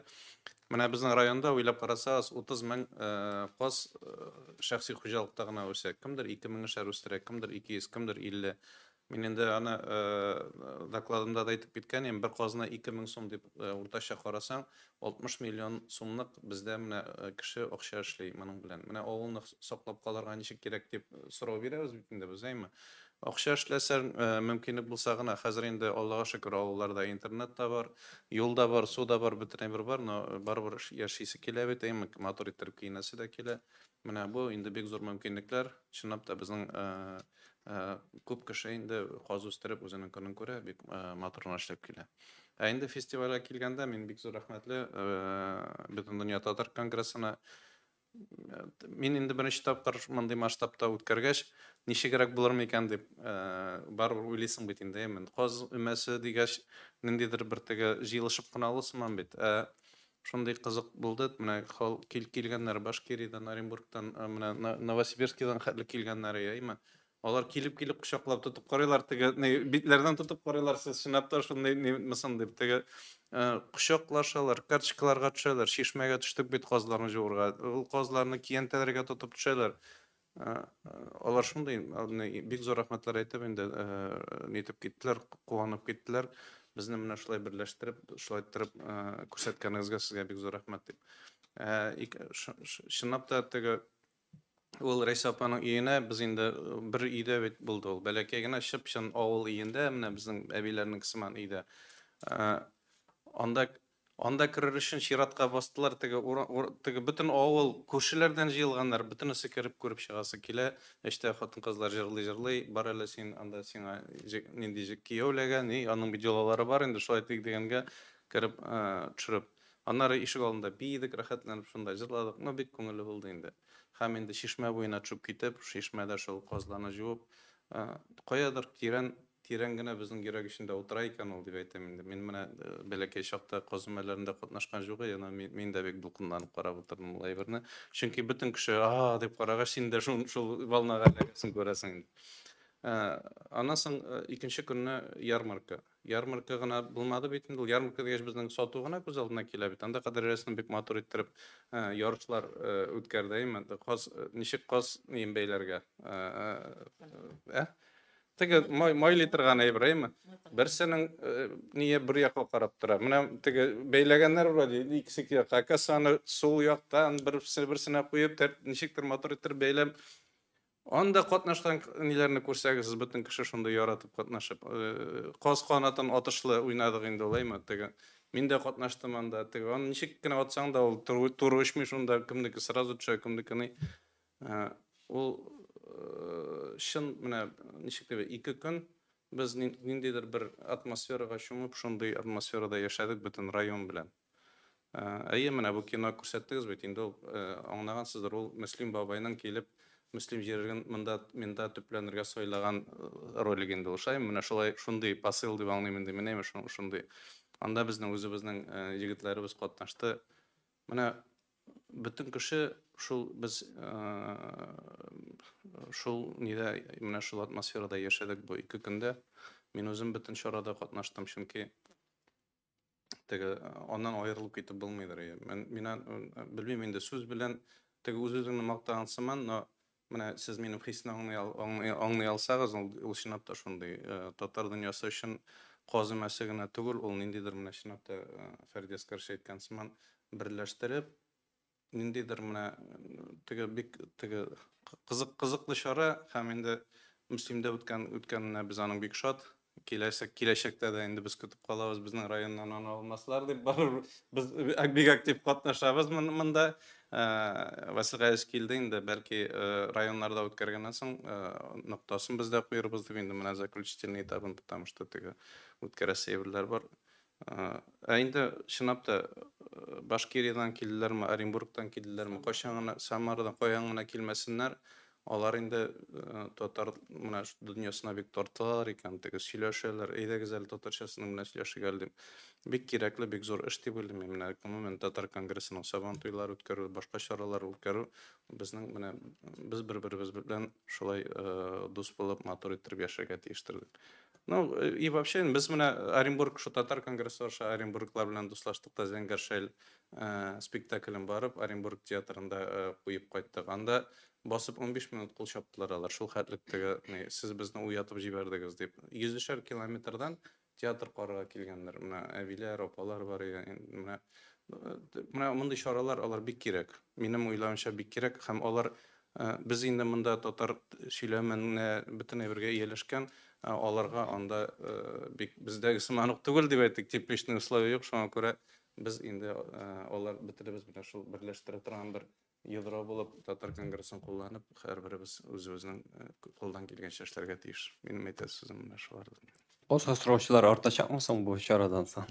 Speaker 5: Менә безнең районда уйлап карасагыз 30 мең каз шәхси хуҗалыкта гына үсә. Кемдер 2 меңешәр үстерә, кемдер 200, кемдер 50. Мин инде аны докладымда да әйтеп киткән идем, бер казны 2000 сум дип уртача карасаң, 60 миллион сумлык бездә менә кеше акча эшли моның белән. Менә авылны саклап калырга ничек кирәк дип сорау бирәбез бит инде без, әйме? Акча эшләсәң, мөмкинлек булса гына, хәзер инде Аллага шөкер, авылларда интернет та бар, юл да бар, су да бар, бөтен әйбер бар, но барыбер яшисе килә бит, әйме, матур иттереп киенәсе дә килә. Менә бу инде бик зур мөмкинлекләр. Чынлап та безнең күп кеше инде каз үстереп үзенең көнен күрә, бик матур гына эшләп килә. Ә инде фестивальгә килгәндә, мин бик зур рәхмәтле Бөтендөнья татар конгрессына. Мин инде беренче тапкыр мондый масштабта үткәргәч, ничегрәк булыр микән дип барыбер уйлыйсың бит инде, әйме. Каз өмәсе дигәч, ниндидер бер теге җыелышып кына аласың бит. Шундый кызык булды, менә килгәннәр Башкириядән, Оренбургтан, менә Новосибирскидан хәтле килгәннәр, әйме. Алар килеп-килеп кочаклап тотып карыйлар, теге битләрдән тотып карыйлар, сез чынлап та шундый мысын дип, теге кочаклашалар, карточкаларга төшәләр, чишмәгә төштек бит казларны җуырга, ул казларны киянтәләргә тотып төшәләр. Алар шундый, бик зур рәхмәтләр әйтеп инде нитеп киттеләр, куанып киттеләр. Безне менә шулай берләштереп, шулай иттереп күрсәткәнегезгә сезгә бик зур рәхмәт дип. Чынлап та теге ул Рәйсә апаның өенә без инде бер өйдә бит булды ул. Бәләкәй генә чып-чын авыл өендә, менә безнең әбиләрнең сыман өйдә. Анда керер өчен чиратка бастылар, теге бөтен авыл күршеләрдән җыелганнар, бөтенесе кереп күреп чыгасы килә. Эчтә хатын-кызлар җырлый-җырлый, бар әле син анда сиңа нинди кияү эләгә, ни, аның бит йолалары бар инде, шулай итик дигәнгә. Кереп, төшереп. Аннары ишек алдында биедек, рәхәтләнеп шунда җырладык. Ну, бик күңелле булды инде. Һәм инде чишмә буена төшеп китеп, чишмәдә шул казларны җуып, каядыр тирән тирән генә безнең йөрәк эчендә утыра икән ул дип әйтәм инде. Мин менә бәләкәй чакта каз өмәләрендә катнашкан юк, яна мин дә бик дулкынланып карап утырдым ул әйберне. Чөнки бөтен кеше а дип карагач, син дә шул шул волнага эләгәсең, күрәсең инде. Аннан соң икенче көнне ярмарка. Ярмарка гына булмады бит инде. Ул ярмарка дигәч безнең сату гына күз алдына килә бит. Анда Кадер Рәсми бик матур иттереп ярышлар үткәрде. Әйме, каз ничек каз ниен бәйләргә? Ә? Теге май майлый торган әйбер, әйме? Берсенең ние бер якка карап тора. Менә теге бәйләгәннәр вроде икесе ике якка. Оказывается, аны сул яктан берсе берсенә куеп, ничектер матур иттереп бәйләп. Анда катнашкан ниләрне күрсәгез, бөтен кеше шундый яратып катнашып. Каз канатын атышлы уйнадык инде ул, әйме, теге. Мин дә катнаштым анда. Теге аны ничек кенә атсаң да ул туры, туры очмый шунда, кемнеке сразу төшә, кемнеке ни. Ул чын менә ничек дип 2 көн без ниндидер бер атмосферага чумып, шундый атмосферада яшәдек бөтен район белән. Әйе, менә бу кино күрсәттегез бит инде, ул аңлагансыздыр, ул Мөслим бабайның килеп Мөслим җирлеген монда монда төпләнергә сайлаган ролик инде ул, шулай. Менә шулай шундый посыл дип аңлыйм инде мин, әйме, шундый. Анда безнең үзебезнең егетләребез катнашты. Менә бөтен кеше шул без шул нидә, менә шул атмосферада яшәдек бу 2 көндә. Мин үзем бөтен чарада катнаштым, чөнки теге аннан аерылып китеп булмыйдыр. Мин мин белмим инде, сүз белән теге үз үзеңне мактаган сыман, но менә сез минем хисне аңлый, аңлый, аңлый алсагыз, ул, ул чынлап та шундый татар дөньясы өчен каз өмәсе генә түгел, ул ниндидер менә чынлап та Фәрит Әскәрче әйткән сыман берләштереп, ниндидер менә теге бик теге кызык кызыклы чара. Һәм инде Мөслимдә үткән үткәненә без аның бик шат. Киләчәк киләчәктә дә инде без көтеп калабыз, безнең районнан аны алмаслар дип, барыбер без бик актив катнашабыз монда. Васил Гаевич килде инде, бәлки районнарда үткәргәннән соң ноктасын без дә куербыз дип инде, менә заключительный этабын, потому что теге үткәрәсе әйберләр бар. Ә инде чынлап та Башкириядан килделәрме, Оренбургтан килделәрме, кайчан гына, Самарадан, каян гына килмәсеннәр, алар инде татар менә дөньясына бик тартылалар икән, теге сөйләшәләр, әйдәгез әле татарча сезнең белән сөйләшик әле дип. Бик кирәкле, бик зур эш дип уйлыйм мин. Менә гомумән татар конгрессының Сабан туйлары үткәрү, башка чаралар үткәрү безнең менә без бер-беребез белән шулай дус булып, матур иттереп яшәргә тиештер дип. Ну, и вообще, без менә Оренбург, шу татар конгрессы аша Оренбурглар белән дуслаштык та, Зәңгәр шәл спектаклен барып, Оренбург театрында куеп кайттык. Анда басып 15 минут кул чаптылар алар. Шул хәтлек теге, сез безне уятып җибәрдегез дип. Йөзешәр километрдан театр карарга килгәннәр. Менә әбиләр, апалар бар. Менә мондый чаралар алар бик кирәк. Минем уйлавымча, бик кирәк һәм алар без инде монда татар сөйләменә бөтен әйбергә ияләшкән, аларга анда бик бездәге сыман ук түгел дип әйтик, тепличный условия юк, шуңа күрә без инде алар бөтенебез менә шул берләштерә торган бер ядро булып татар конгрессын кулланып, һәрберебез үзебезнең кулдан килгәнчә эшләргә тиеш. Минем әйтәсе сүзем менә шулар.
Speaker 1: Каз асраучылар артачакмы соң бу чарадан соң?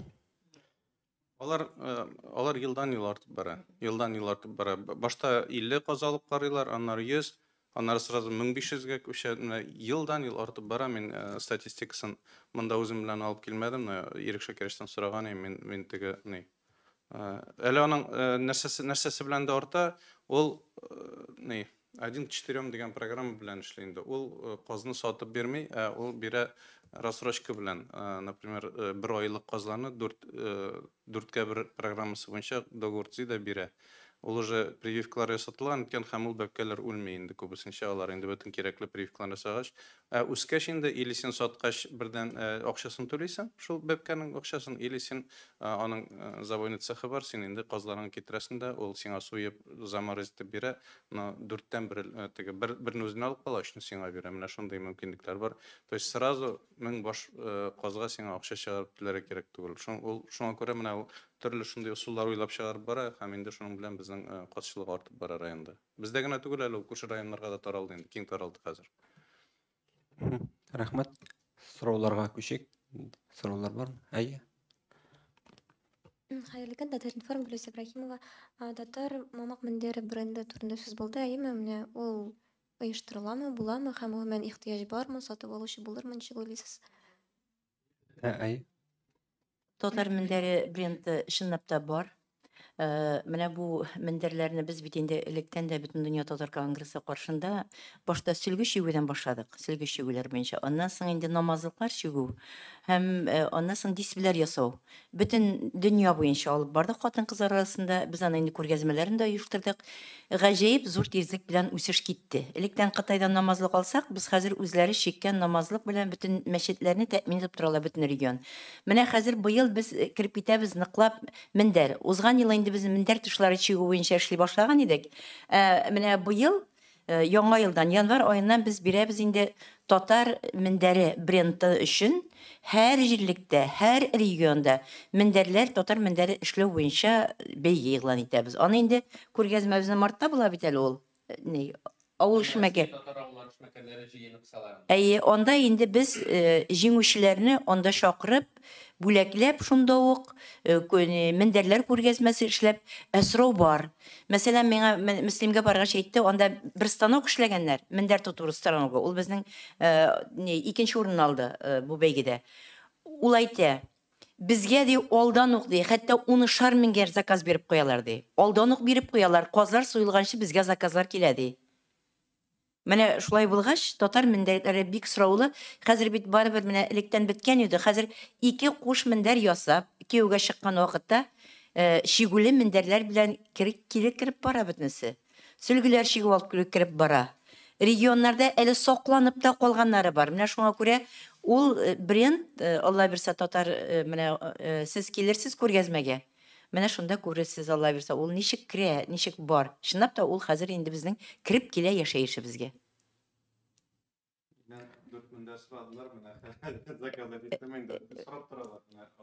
Speaker 5: Алар елдан ел артып бара. Елдан ел артып бара. Башта 50 каз алып карыйлар, аннары 100, аннары сразу 1500гә күчә. Менә елдан ел артып бара. Мин статистикасын монда үзем белән алып килмәдем, но Ирек Шакировичтан сораган идем, мин теге ни. Әле аның нәрсәсе белән дә арта, ул ни 1 к 4 дигән программа белән эшли инде. Ул казны сатып бирми, ә ул бирә рассрочка белән. Например, бер айлык казларны 4,1 программасы буенча договор төзи дә бирә. Ул уже прививкалар ясатылган икән һәм ул бәбкәләр үлми инде күбесенчә, алар инде бөтен кирәкле прививкаларны ясагач. Ә үскәч инде или син саткач бердән акчасын түлисең, шул бәбкәнең акчасын, или син аның забойный цехы бар, син инде казларыңны китерәсең дә, ул сиңа суеп, заморозить итеп бирә, но дүрттән бер теге бер берне үзенә алып кала, өчне сиңа бирә. Менә шундый мөмкинлекләр бар. То есть сразу 1000 баш казга сиңа акча чыгарып түләргә кирәк түгел. Ул шуңа күрә менә ул төрле шундый ысуллар уйлап чыгарып бара һәм инде шуның белән безнең казчылык артып бара районда. Бездә генә түгел әле, ул күрше районнарга да таралды инде, киң таралды хәзер.
Speaker 1: Рәхмәт. Сорауларга күчик. Сораулар бармы? Әйе.
Speaker 6: Хәерле көн, Татар-информ, Гөлүсә Ибраһимова. Татар мамык мендәре бренды турында сүз булды, әйеме? Менә ул оештырыламы, буламы һәм гомумән ихтыяҗ бармы, сатып алучы булырмы, ничек уйлыйсыз?
Speaker 1: Әй.
Speaker 4: Татар мендәре бренды чынлап та бар. Менә бу мендәрләрне без бит инде электән дә Бөтендөнья татар конгрессы каршында башта сөлге чигүдән башладык, сөлге чигүләр буенча. Аннан соң инде намазлыклар чигү һәм аннан соң дисбеләр ясау. Бөтен дөнья буенча алып бардык хатын-кызлар арасында. Без аны инде күргәзмәләрен дә оештырдык. Гаҗәеп зур тизлек белән үсеш китте. Электән Кытайдан намазлык алсак, без хәзер үзләре чиккән намазлык белән бөтен мәчетләрне тәэмин итеп торалар бөтен регион. Менә хәзер быел без кереп китәбез ныклап мендәр. Узган ел инде без мендәр тышлары чигү буенча эшли башлаган идек. Менә быел яңа елдан, январь аеннан без бирәбез инде татар мендәре бренды өчен һәр җирлектә, һәр регионда мендәрләр, татар мендәре эшләү буенча бәйге игълан итәбез. Аны инде күргәзмәбезнең мартта була бит әле ул. Ни, авыл эшмәкәр.
Speaker 2: Татар авыллары эшмәкәрләре җыены кысаларында.
Speaker 4: Әйе, анда инде без җиңүчеләрне анда чакырып, бүләкләп шунда ук мендәрләр күргәзмәсе эшләп, сорау бар. Мәсәлән, миңа Мөслимгә баргач әйтте, анда бер станок эшләгәннәр, мендәр тоту станогы. Ул безнең икенче урын алды бу бәйгедә. Ул әйтә, безгә ди алдан ук ди, хәтта унышар меңгә заказ биреп куялар ди. Алдан ук биреп куялар, казлар суелганчы безгә заказлар килә ди. Менә шулай булгач, татар мендәрләре бик сораулы. Хәзер бит барыбер менә электән беткән иде. Хәзер ике куш мендәр ясап, кияүгә чыккан вакытта чигүле мендәрләр белән кире кереп бара бөтенесе. Сөлгеләр чигеп алып кереп бара. Регионнарда әле сакланып та калганнары бар. Менә шуңа күрә ул бренд, Алла бирсә, татар, менә сез килерсез күргәзмәгә. Менә шунда күрерсез, Алла бирсә, ул ничек керә, ничек бар. Чынлап та ул хәзер инде безнең кереп килә яшәешебезгә.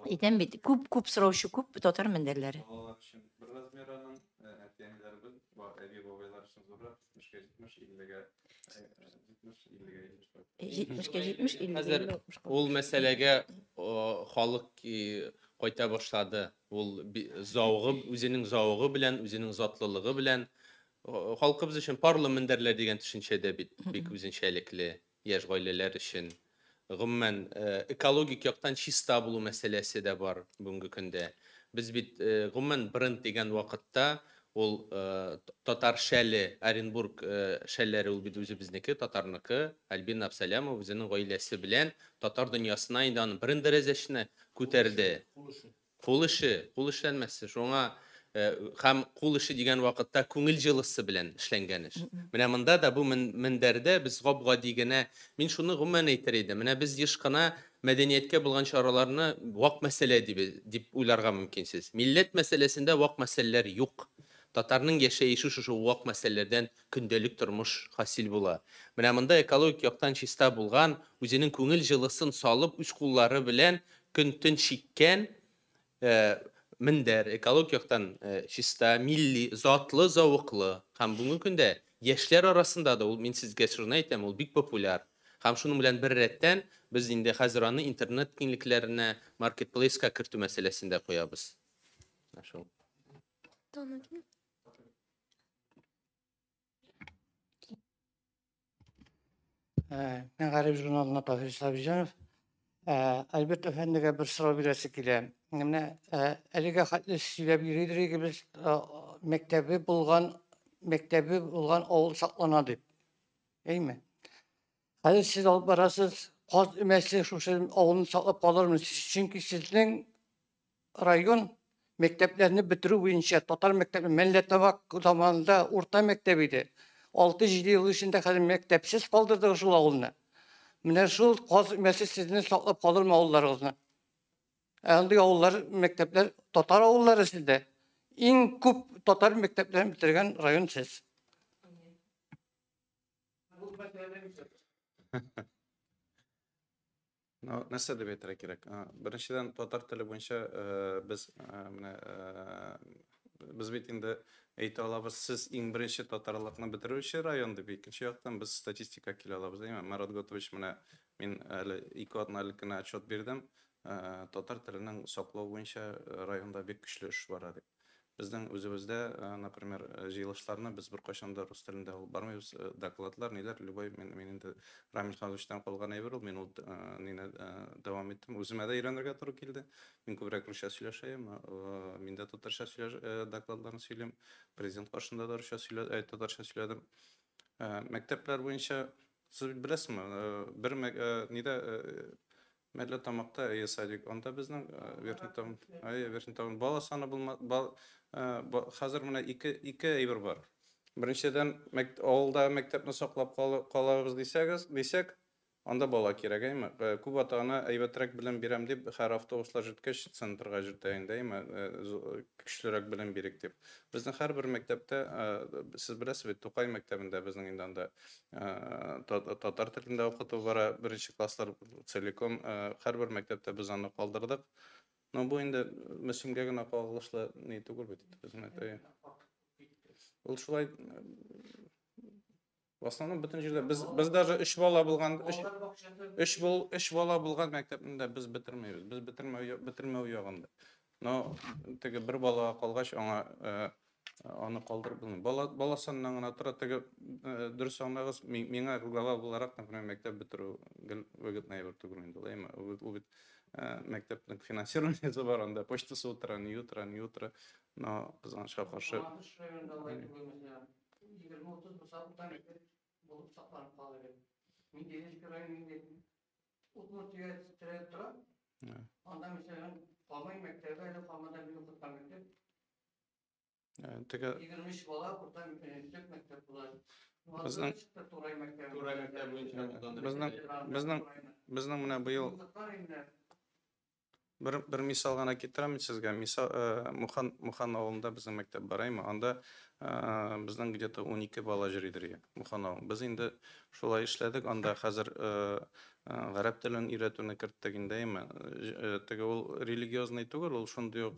Speaker 4: Әйтәм бит, күп-күп сораучы, күп татар мендәрләре.
Speaker 5: Балалар өчен бер размер аның, әти-әниләребез, әби-бабайлар өчен зуррак, 70-гә 70, 50-гә 70, 50-гә
Speaker 4: 70-гә 70, 50-гә
Speaker 2: Хәзер
Speaker 4: 50.
Speaker 2: ул мәсьәләгә халык кайта башлады. Ул заугы, үзенең заугы белән, үзенең затлылыгы белән халкыбыз өчен парлы мендәрләр дигән төшенчә дә бит бик үзенчәлекле яшь гаиләләр өчен. Гомумән, экологик яктан чиста булу мәсьәләсе дә бар бүгенге көндә. Без бит гомумән бренд дигән вакытта ул татар шәле, Оренбург шәлләре ул бит үзебезнеке, татарныкы. Альбина Абсалямова үзенең гаиләсе белән татар дөньясына инде аны бренд дәрәҗәсенә күтәрде. Кул эше, кул эшләнмәсе. Шуңа һәм кул эше дигән вакытта күңел җылысы белән эшләнгән эш. Менә монда да бу мендәрдә без гап-гади генә, мин шуны гомумән әйтер идем. Менә без еш кына мәдәнияткә булган чараларны вак мәсьәлә дип уйларга мөмкинсез. Милләт мәсьәләсендә вак мәсьәләләр юк. Татарның яшәеше шушы вак мәсьәләләрдән көндәлек тормыш хасил була. Менә монда экологик яктан чиста булган, үзенең күңел җылысын салып, үз куллары белән көн-төн чиккән мендәр, экологик яктан чиста, милли, затлы, зәвыклы. Һәм бүгенге көндә яшьләр арасында да ул, мин сезгә шуны әйтәм, ул бик популяр. Һәм шуның белән бер рәттән без инде хәзер аны интернет киңлекләренә, маркетплейска кертү мәсьәләсен дә куябыз. Шул.
Speaker 7: Мәгариф журналына Таһир Сабиҗанов. Альберт әфәндегә бер сорау бирәсе килә. Менә әлегә хәтле сөйләп йөридер идек без, мәктәбе булган авыл саклана дип. Әйме? Хәзер сез алып барасыз, каз өмәсе шушы авылны саклап калырмы? Чөнки сезнең район мәктәпләрне бетерү буенча татар мәктәбе Мәлләтабак заманында урта мәктәп иде. 6-7 ел эчендә хәзер мәктәпсез калдырдык шул авылны. Менә шул каз өмәсе сезне саклап калырмы авылларыгызны? Ә андый авыллар, мәктәпләр, татар авыллары сездә. Иң күп татар мәктәпләрен бетергән район сез.
Speaker 5: Нәрсә дип әйтергә кирәк? Беренчедән, татар теле буенча без менә без бит инде әйтә алабыз, сез иң беренче татарлыкны бетерүче район дип, икенче яктан без статистика килә алабыз, әйме? Марат Готович, менә мин әле 2 атна элек кенә отчет бирдем. татар теленең саклау буенча районда бик көчле эш бара дип. Безнең үзебездә, например, җыелышларны без беркайчан да рус телендә алып бармыйбыз. Докладлар, ниләр, любой, мин инде Рамил Ханзовичтан калган әйбер ул, мин ул нине дәвам иттем. Үземә дә өйрәнергә туры килде. Мин күбрәк русча сөйләшәем, мин дә татарча сөйләш, докладларны сөйлим. Президент каршында да русча сөйлә, татарча сөйләдем. Мәктәпләр буенча, сез бит беләсезме, бер нидә Мәллә Тамакта, әйе, садик. Анда безнең Верхний Там, әйе, Верхний Там бала саны булма, хәзер менә ике әйбер бар. Беренчедән, авылда мәктәпне саклап калабыз дисәгез, дисәк, анда бала кирәк, әйме? Күп ата-ана әйбәтрәк белем бирәм дип, һәр автобуслар җиткәч, центрга җөртә инде, әйме? Көчлерәк белем бирик дип. Безнең һәрбер мәктәптә, сез беләсез бит, Тукай мәктәбендә безнең инде анда татар телендә укыту бара, беренче класслар целиком, һәрбер мәктәптә без аны калдырдык. Но бу инде Мөслимгә генә кагылышлы ни түгел бит, безнең әйтә. Ул шулай в основном бөтен җирдә без даже өч бала булган, өч бала булган мәктәпне дә без бетермибез. Без бетермәү ягында. Но теге бер бала калгач, аңа аны калдырып булмый. Бала саныннан гына тора. Теге дөрес аңлагыз, миңа глава буларак, например, мәктәп бетерү гел выгодный әйбер түгел инде, әйме? Ул бит мәктәпнең финансированиесе бар, анда почтасы утыра, ни утыра, ни утыра. Но кызганычка каршы.
Speaker 7: Мамадыш районында алай түгел, мәсәлән, 20-30 булса, урта мәктәп булып сакланып кала бит. Менделеевский район инде Удмуртия терәлеп тора. Анда, мәсәлән, Камай мәктәбе, әле Камада мин укыткан мәктәп.
Speaker 5: Теге
Speaker 7: 23 бала урта төп мәктәп була.
Speaker 5: Безнең
Speaker 7: Турай мәктәбе.
Speaker 2: Турай мәктәбе буенча
Speaker 5: Безнең менә быел бер мисал гына китерәм сезгә. Мисал, Мухан авылында безнең мәктәп бар, әйме? Анда безнең где-то 12 бала йөридер, Мухан авылы. Без инде шулай эшләдек. Анда хәзер гарәп телен өйрәтүне керттек инде, әйме? Теге ул религиозный түгел, ул шундый ук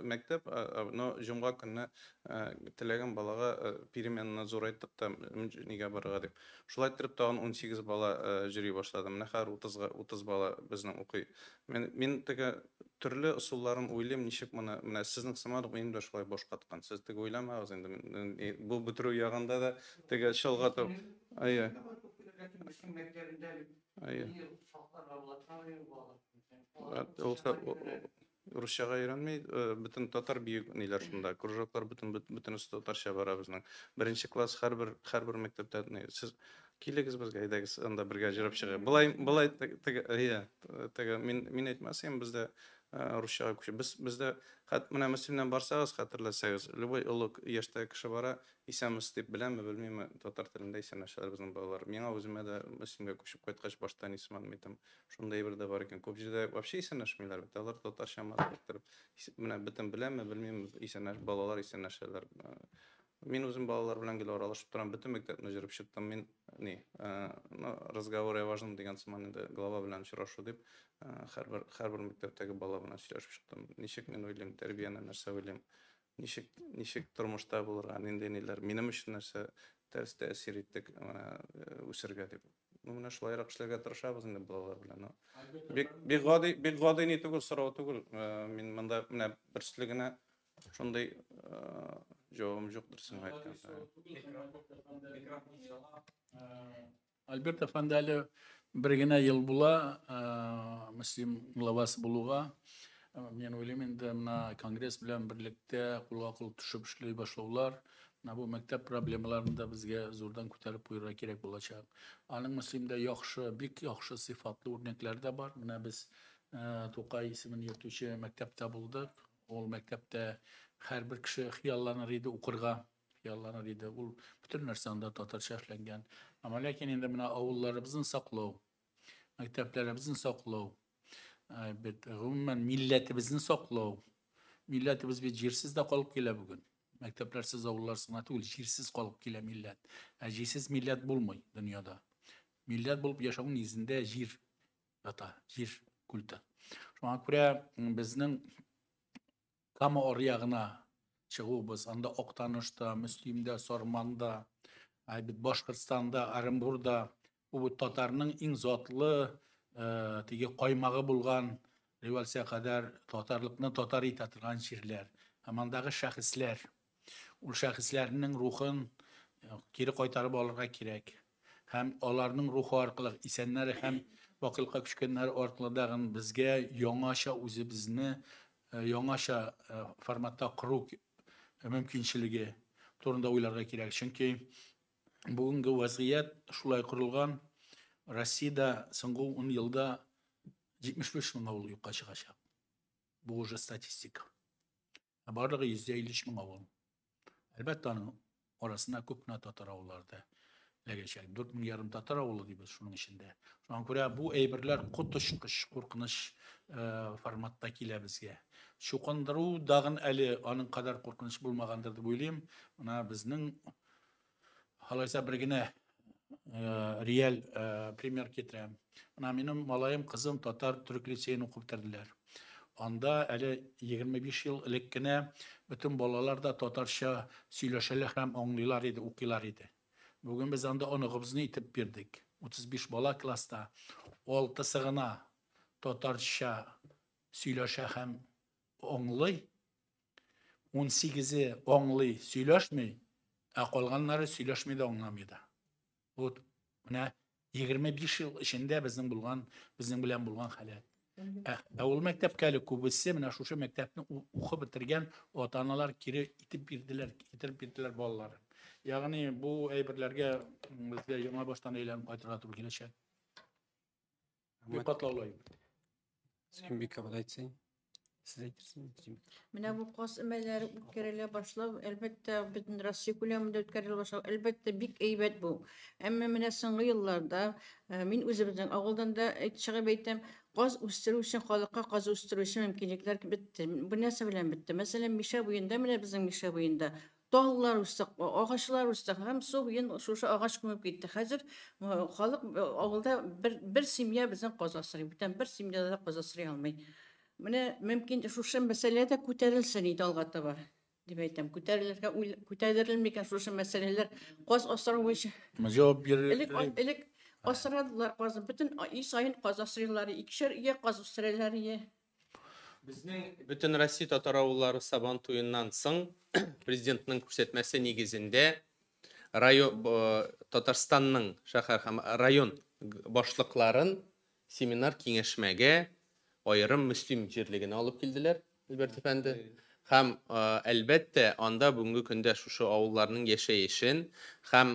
Speaker 5: мәктәп, но җомга көнне теләгән балага переменаны зурайттык та, нигә барырга дип. Шулай иттереп тагын 18 бала йөри башлады. Менә хәзер 30 бала безнең укый. Мин теге төрле ысулларын уйлыйм, ничек моны, менә сезнең сыман ук минем дә шулай баш каткан. Сез теге уйламагыз инде, бу бетерү ягында да теге чолгатып. Әйе. Әйе. Ул русчага өйрәнми, бөтен татар бию ниләр шунда, кружоклар бөтенесе татарча бара безнең. Беренче класс һәрбер мәктәптә, сез килегез безгә, әйдәгез, анда бергә җырып чыгыйк. Болай теге, әйе, теге мин әйтмәсәм, бездә русчага күчеп, бездә хәт менә Мөслимнән барсагыз, хәтерләсәгез, любой олы яшьтәге кеше бара, исәнмесез дип беләме, белмиме, татар телендә исәнләшәләр безнең балалар. Миңа үземә дә Мөслимгә күчеп кайткач башта ни сыман әйтәм, шундый әйбер дә бар икән. Күп җирдә вообще исәнләшмиләр бит, алар татарча матур иттереп, менә бөтен беләме, белмиме, исәнләш, балалар исәнләшәләр. Мин үзем балалар белән гел аралашып торам, бөтен мәктәпне җөреп чыктым. Мин ни, ну, разговор о важном дигән сыман инде глава белән очрашу дип, һәрбер мәктәптәге бала белән сөйләшеп чыктым. Ничек мин уйлыйм, тәрбияне нәрсә уйлыйм, ничек тормышта булырга, нинди ниләр, минем өчен нәрсә тәрс тәэсир иттек, менә үсергә дип. Ну, менә шулайрак эшләргә тырышабыз инде балалар белән. Бик гади, бик гади ни түгел, сорау түгел. Мин монда менә бер сүзле генә шундый җавабым юк дөресен әйткәндә.
Speaker 3: Альберт әфәнде, әле бер генә ел була Мөслим главасы булуга. Мин уйлыйм инде, менә конгресс белән берлектә кулга кул төшеп эшли башлаулар, менә бу мәктәп проблемаларын да безгә зурдан күтәреп куярга кирәк булачак. Аның Мөслимдә яхшы, бик яхшы сыйфатлы үрнәкләр дә бар. Менә без Тукай исемен йөртүче мәктәптә булдык. Ул мәктәптә һәрбер кеше хыялланыр иде укырга, хыялланыр иде. Ул бөтен нәрсә анда татарча эшләнгән. Әмма ләкин инде менә авылларыбызны саклау, мәктәпләребезне саклау, бит гомумән милләтебезне саклау. Милләтебез бит җирсез дә калып килә бүген. Мәктәпләрсез, авылларсыз гына түгел, җирсез калып килә милләт. Ә җирсез милләт булмый дөньяда. Милләт булып яшәүнең нигезендә җир ята, җир культы. Шуңа күрә безнең Кама аръягына чыгуыбыз, анда Актанышта, Мөслимдә, Сарманда, бит Башкортстанда, Оренбурда бу татарның иң затлы теге каймагы булган революция кадәр татарлыкны татар итә торган җирләр. Һәм андагы шәхесләр. Ул шәхесләрнең рухын кире кайтарып алырга кирәк. Һәм аларның рухы аркылы исәннәре һәм бакыйлыкка күчкәннәре аркылы дагын безгә яңача үзебезне яңача форматта кору мөмкинчелеге турында уйларга кирәк. Чөнки бүгенге вазгыять шулай корылган. Россиядә соңгы 10 елда 75 мең авыл юкка чыгачак. Бу уже статистика. Ә барлыгы 153 мең авыл. Әлбәттә, аның арасында күп кенә татар авыллары да эләгәчәк. 4,5 мең татар авылы дибез шуның эчендә. Шуңа күрә бу әйберләр коточкыч куркыныч форматта килә безгә. Чукындыру дагын әле аның кадәр куркыныч булмагандыр дип уйлыйм. Менә безнең алайса бер генә реаль пример китерәм. Менә минем малаем, кызым татар төрек лицеен укып бетерделәр. Анда әле 25 ел элек кенә бөтен балалар да татарча сөйләшәләр һәм аңлыйлар иде, укыйлар иде. Бүген без анда оныгыбызны итеп бирдек. 35 бала класста, 6-сы гына татарча сөйләшә һәм аңлый. 18-е аңлый, сөйләшми, ә калганнары сөйләшми дә, аңламый да. Вот менә 25 ел эчендә безнең булган, безнең белән булган халәт. Ә ул мәктәпкә әле күбесе менә шушы мәктәпне укып бетергән ата-аналар кире итеп бирделәр, китереп бирделәр балаларын. Ягъни бу әйберләргә безгә яңа баштан әйләнеп кайтырга туры киләчәк. Бик катлаулы әйбер.
Speaker 1: Сөембикә әйтсәң. Сез әйтерсезме?
Speaker 8: Менә бу каз өмәләре үткәрелә башлау, әлбәттә, бөтен Россия күләмендә үткәрелә башлау, әлбәттә, бик әйбәт бу. Әмма менә соңгы елларда мин үзебезнең авылдан да чыгып әйтәм, каз үстерү өчен, халыкка каз үстерү өчен мөмкинлекләр бетте. Бу нәрсә белән бетте? Мәсәлән, Мишә буенда, менә безнең Мишә буенда таллар үсте, агачлар үсте һәм су буен шушы агач күмеп китте. Хәзер халык авылда бер семья безнең каз асрый, бүтән бер семьяда да каз асрый алмый. Менә мөмкин шушы мәсьәлә дә күтәрелсен иде алга таба, дип әйтәм. Күтәрелергә күтәрелми икән шушы мәсьәләләр каз асрау буенча.
Speaker 3: Җавап бирер.
Speaker 8: Элек асрадылар казны, бөтен өй саен каз асрыйлар, икешәр өйгә каз үстерәләр ие.
Speaker 2: Безнең бөтен Россия татар авыллары Сабан туеннан соң президентның күрсәтмәсе нигезендә район Татарстанның шәһәр һәм район башлыкларын семинар киңәшмәгә аерым Мөслим җирлегенә алып килделәр, Альберт әфәнде. Һәм әлбәттә, анда бүгенге көндә шушы авылларның яшәешен һәм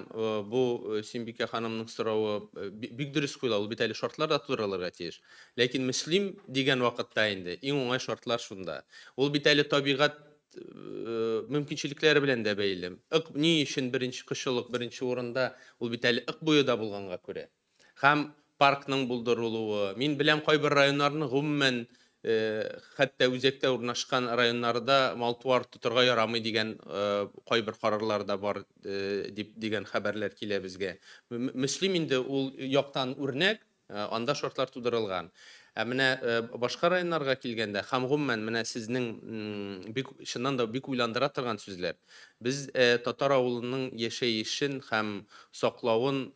Speaker 2: бу Сөембикә ханымның соравы бик дөрес куела, ул бит әле шартлар да тудырылырга тиеш. Ләкин Мөслим дигән вакытта инде иң уңай шартлар шунда. Ул бит әле табигать мөмкинчелекләре белән дә бәйле. Ык ни өчен беренче кышылык беренче урында, ул бит әле Ык буе да булганга күрә. Һәм паркның булдырылуы. Мин беләм кайбер районнарның гомумән хәтта үзәктә урнашкан районнарда мал-туар тотарга ярамый дигән кайбер карарлар да бар дип дигән хәбәрләр килә безгә. Мөслим инде ул яктан үрнәк, анда шартлар тудырылган. Ә менә башка районнарга килгәндә һәм гомумән менә сезнең бик чыннан да бик уйландыра торган сүзләр. Без татар авылының яшәешен һәм саклавын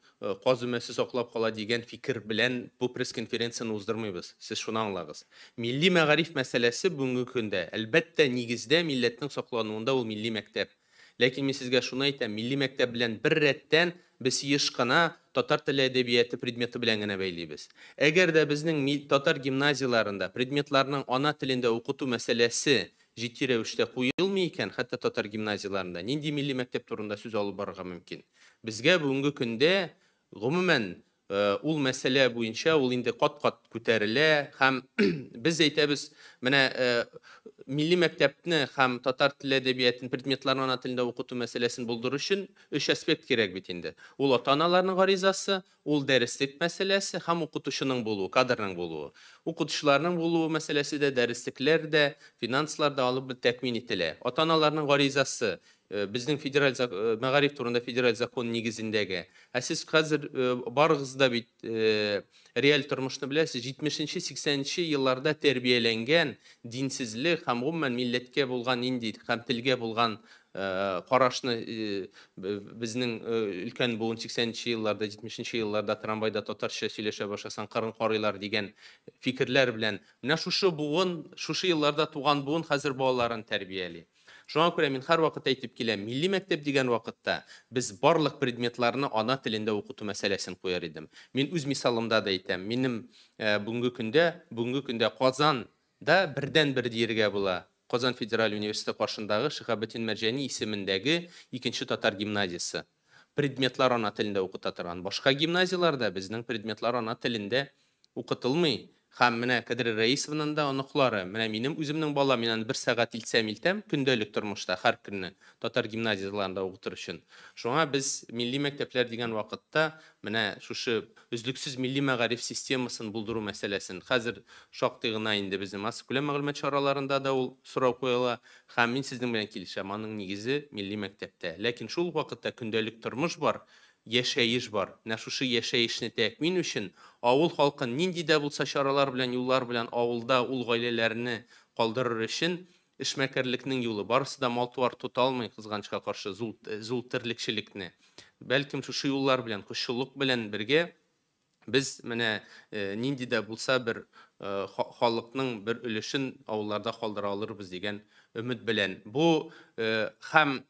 Speaker 2: каз өмәсе саклап кала дигән фикер белән бу пресс-конференцияне уздырмыйбыз. Сез шуны аңлагыз. Милли мәгариф мәсьәләсе бүгенге көндә әлбәттә нигездә милләтнең саклануында ул милли мәктәп. Ләкин мин сезгә шуны әйтәм, милли мәктәп белән бер рәттән без еш кына татар теле әдәбияты предметы белән генә бәйлибез. Әгәр дә безнең татар гимназияларында предметларның ана телендә укыту мәсьәләсе җитди рәвештә куелмый икән, хәтта татар гимназияларында нинди милли мәктәп турында сүз алып барырга мөмкин? Безгә бүгенге көндә гомумән ул мәсьәлә буенча ул инде кат-кат күтәрелә һәм без әйтәбез, менә милли мәктәпне һәм татар теле әдәбиятын предметларын ана телендә укыту мәсьәләсен булдыру өчен өч аспект кирәк бит инде. Ул ата-аналарның гаризасы, ул дәреслек мәсьәләсе һәм укытучының булуы, кадрның булуы. Укытучыларның булуы мәсьәләсе дә, дәреслекләр дә, финанслар да алып тәэмин ителә. Ата-аналарның гаризасы безнең федераль мәгариф турында федераль закон нигезендәге. Ә сез хәзер барыгыз да бит реаль тормышны беләсез, җитмешенче, сиксәненче елларда тәрбияләнгән динсезлек һәм гомумән милләткә булган нинди һәм телгә булган карашны безнең өлкән буын 80 елларда, 70 елларда трамвайда татарча сөйләшә башласаң, кырын карыйлар дигән фикерләр белән. Менә шушы буын, шушы елларда туган буын хәзер балаларын тәрбияли. Шуңа күрә мин һәрвакыт әйтеп киләм, милли мәктәп дигән вакытта без барлык предметларны ана телендә укыту мәсьәләсен куяр идем. Мин үз мисалымда да әйтәм, минем бүгенге көндә Казанда бердән-бер диергә була. Казан федераль университеты каршындагы Шиһабетдин Мәрҗани исемендәге икенче татар гимназиясе. Предметлар ана телендә укыта торган. Башка гимназияләрдә безнең предметлар ана телендә укытылмый. Һәм менә Кадри Раисованың да оныклары, менә минем үземнең балам, мин аны бер сәгать илтсәм илтәм, көндәлек тормышта һәр көнне татар гимназияләрендә укытыр өчен. Шуңа без милли мәктәпләр дигән вакытта менә шушы өзлексез милли мәгариф системасын булдыру мәсьәләсен хәзер шактый гына инде безнең массакүләм мәгълүмат чараларында да ул сорау куела. Һәм мин сезнең белән килешәм, аның нигезе милли мәктәптә. Ләкин шул ук вакытта көндәлек тормыш бар, яшәеш бар. Менә шушы яшәешне тәэмин өчен авыл халкын нинди дә булса чаралар белән, юллар белән авылда ул гаиләләрне калдырыр өчен эшмәкәрлекнең юлы. Барысы да мал-туар тота алмый, кызганычка каршы, зул терлекчелекне. Бәлкем шушы юллар белән, кошчылык белән бергә без менә нинди дә булса бер халыкның бер өлешен авылларда калдыра алырбыз дигән өмет белән. Бу һәм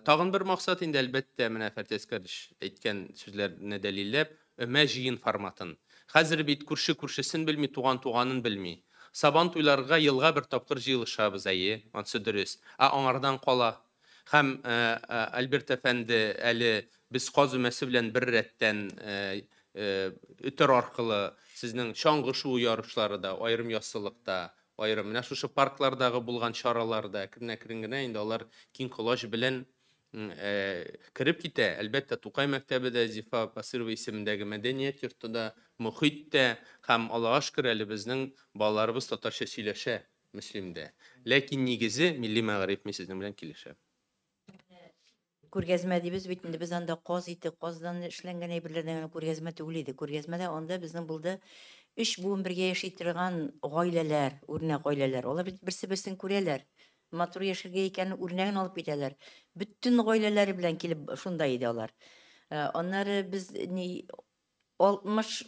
Speaker 2: тагын бер максат инде, әлбәттә, менә Фәрит Әскәрович әйткән сүзләрне дәлилләп, өмә җыен форматын. Хәзер бит күрше күршесен белми, туган туганын белми. Сабан туйларга елга бер тапкыр җыелышабыз, әйе, ансы дөрес. Ә аңардан кала. Һәм Альберт әфәнде әле без каз өмәсе белән бер рәттән өтер аркылы сезнең чаңгы шуу ярышлары да, аерым яссылыкта, аерым менә шушы парклардагы булган чараларда әкрен-әкрен генә инде алар киң колач белән кереп китә. Әлбәттә, Тукай мәктәбе дә, Зифа Басырова исемендәге мәдәният йорты да, мохит тә һәм Аллаһка шөкер, әле безнең балаларыбыз татарча сөйләшә Мөслимдә. Ләкин нигезе милли мәгариф, мин сезнең белән килешәм.
Speaker 4: Күргәзмә дибез бит инде, без анда каз ите, каздан эшләнгән әйберләрдән генә күргәзмә түгел иде. Күргәзмәдә анда безнең булды 3 буын бергә яши торган гаиләләр, үрнәк гаиләләр. Алар бит берсе-берсен күрәләр. Матур яшәргә икәнен үрнәген алып китәләр. Бөтен гаиләләре белән килеп шунда иде алар. Аннары без ни 60,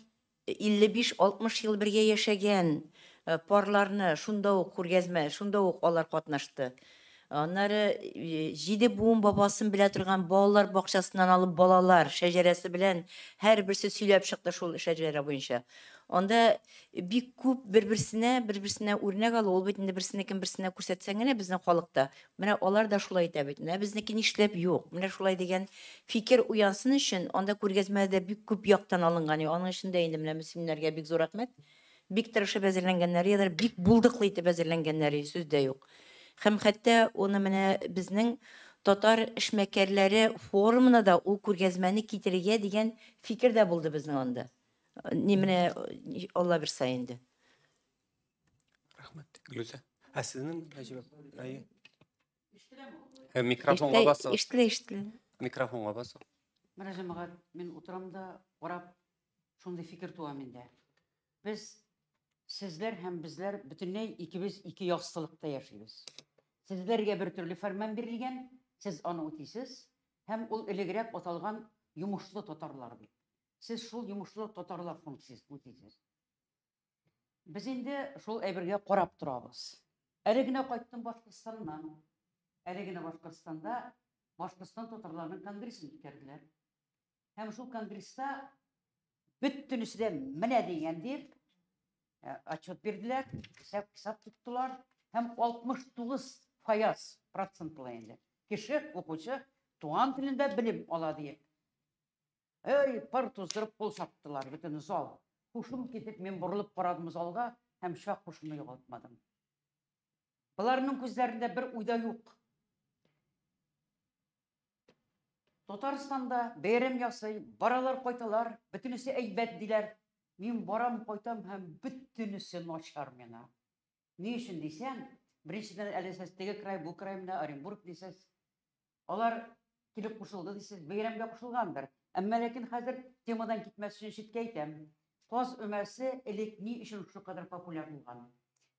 Speaker 4: 55, 60 ел бергә яшәгән парларны шунда ук күргәзмә, шунда ук алар катнашты. Аннары 7 буын бабасын белә торган балалар бакчасыннан алып балалар шәҗәрәсе белән һәрберсе сөйләп чыкты шул шәҗәрә буенча. Анда бик күп бер-берсенә үрнәк алу, ул бит инде берсенекен берсенә күрсәтсәң генә безнең халыкта. Менә алар да шулай итә бит. Менә безнеке нишләп юк. Менә шулай дигән фикер уянсын өчен анда күргәзмәдә бик күп яктан алынган. Аның өчен дә инде менә мөслимнәргә бик зур рәхмәт. Бик тырышып әзерләнгәннәр, ядыр бик булдыклы итеп әзерләнгәннәр, сүз дә юк. Һәм хәтта уны менә безнең татар эшмәкәрләре форумына да ул күргәзмәне китерергә дигән фикер дә булды безнең анда. Ни менә Алла бирсә инде.
Speaker 1: Рәхмәт, Гөлүсә. Ә сезнең Нәҗибә? Әйе. Микрофонга басыгыз.
Speaker 4: Ишетелә, ишетелә.
Speaker 1: Микрофонга басыгыз.
Speaker 9: Менә җәмәгать, мин утырам да карап шундый фикер туа миндә. Без сезләр һәм безләр бөтенләй икебез ике яссылыкта яшибез. Сезләргә бер төрле фәрман бирелгән, сез аны үтисез, һәм ул элегрәк аталган йомышлы татарлар дип. Сез шул йомышлы татарлар функциясен үтисез. Без инде шул әйбергә карап торабыз. Әле генә кайттым Башкортстаннан. Әле генә Башкортстанда Башкортстан татарларының конгрессын үткәрделәр. Һәм шул конгресста бөтенесе дә менә дигән дип отчет бирделәр, хисап тоттылар һәм 69% процентлы инде кеше, укучы туган телендә белем ала диеп. Эй, пыр туздырып кул чаптылар бөтен зал. Һушым китеп, мин борылып карадым залга һәм чак һушымны югалтмадым. Боларның күзләрендә бер уйда юк. Татарстанда бәйрәм ясый, баралар, кайталар, бөтенесе әйбәт диләр. Мин барам, кайтам һәм бөтенесе начар миңа. Ни өчен дисәң, беренчедән әле сез теге край, бу край менә Оренбург дисез. Алар килеп кушылды дисез, бәйрәмгә кушылгандыр. Әмма ләкин хәзер темадан китмәс өчен читкә әйтәм. Каз өмәсе элек ни өчен шул кадәр популяр булган?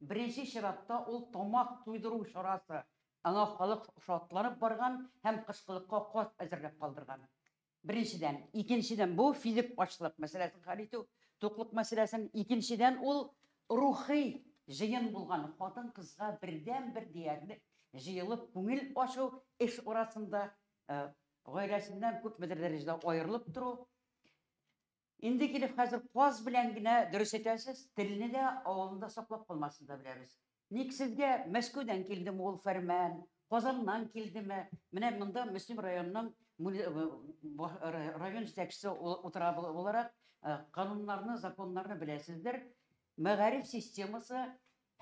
Speaker 9: Беренче чиратта ул тамак туйдыру чарасы. Аңа халык шатланып барган һәм кышкылыкка каз әзерләп калдырган. Беренчедән, икенчедән бу физик ачлык мәсьәләсен хәл итү, туклык мәсьәләсен, икенчедән ул рухи җыен булган хатын-кызга бердән-бер диярлек җыелып күңел ачу, эш арасында гаиләсеннән күпмедер дәрәҗәдә аерылып тору. Инде килеп хәзер каз белән генә дөрес әйтәсез, телне дә авылында саклап калмасын да беләбез. Ник сезгә Мәскәүдән килдеме ул фәрман, Казаннан килдеме? Менә монда Мөслим районының район җитәкчесе утыра буларак, кануннарны, законнарны беләсездер. Мәгариф системасы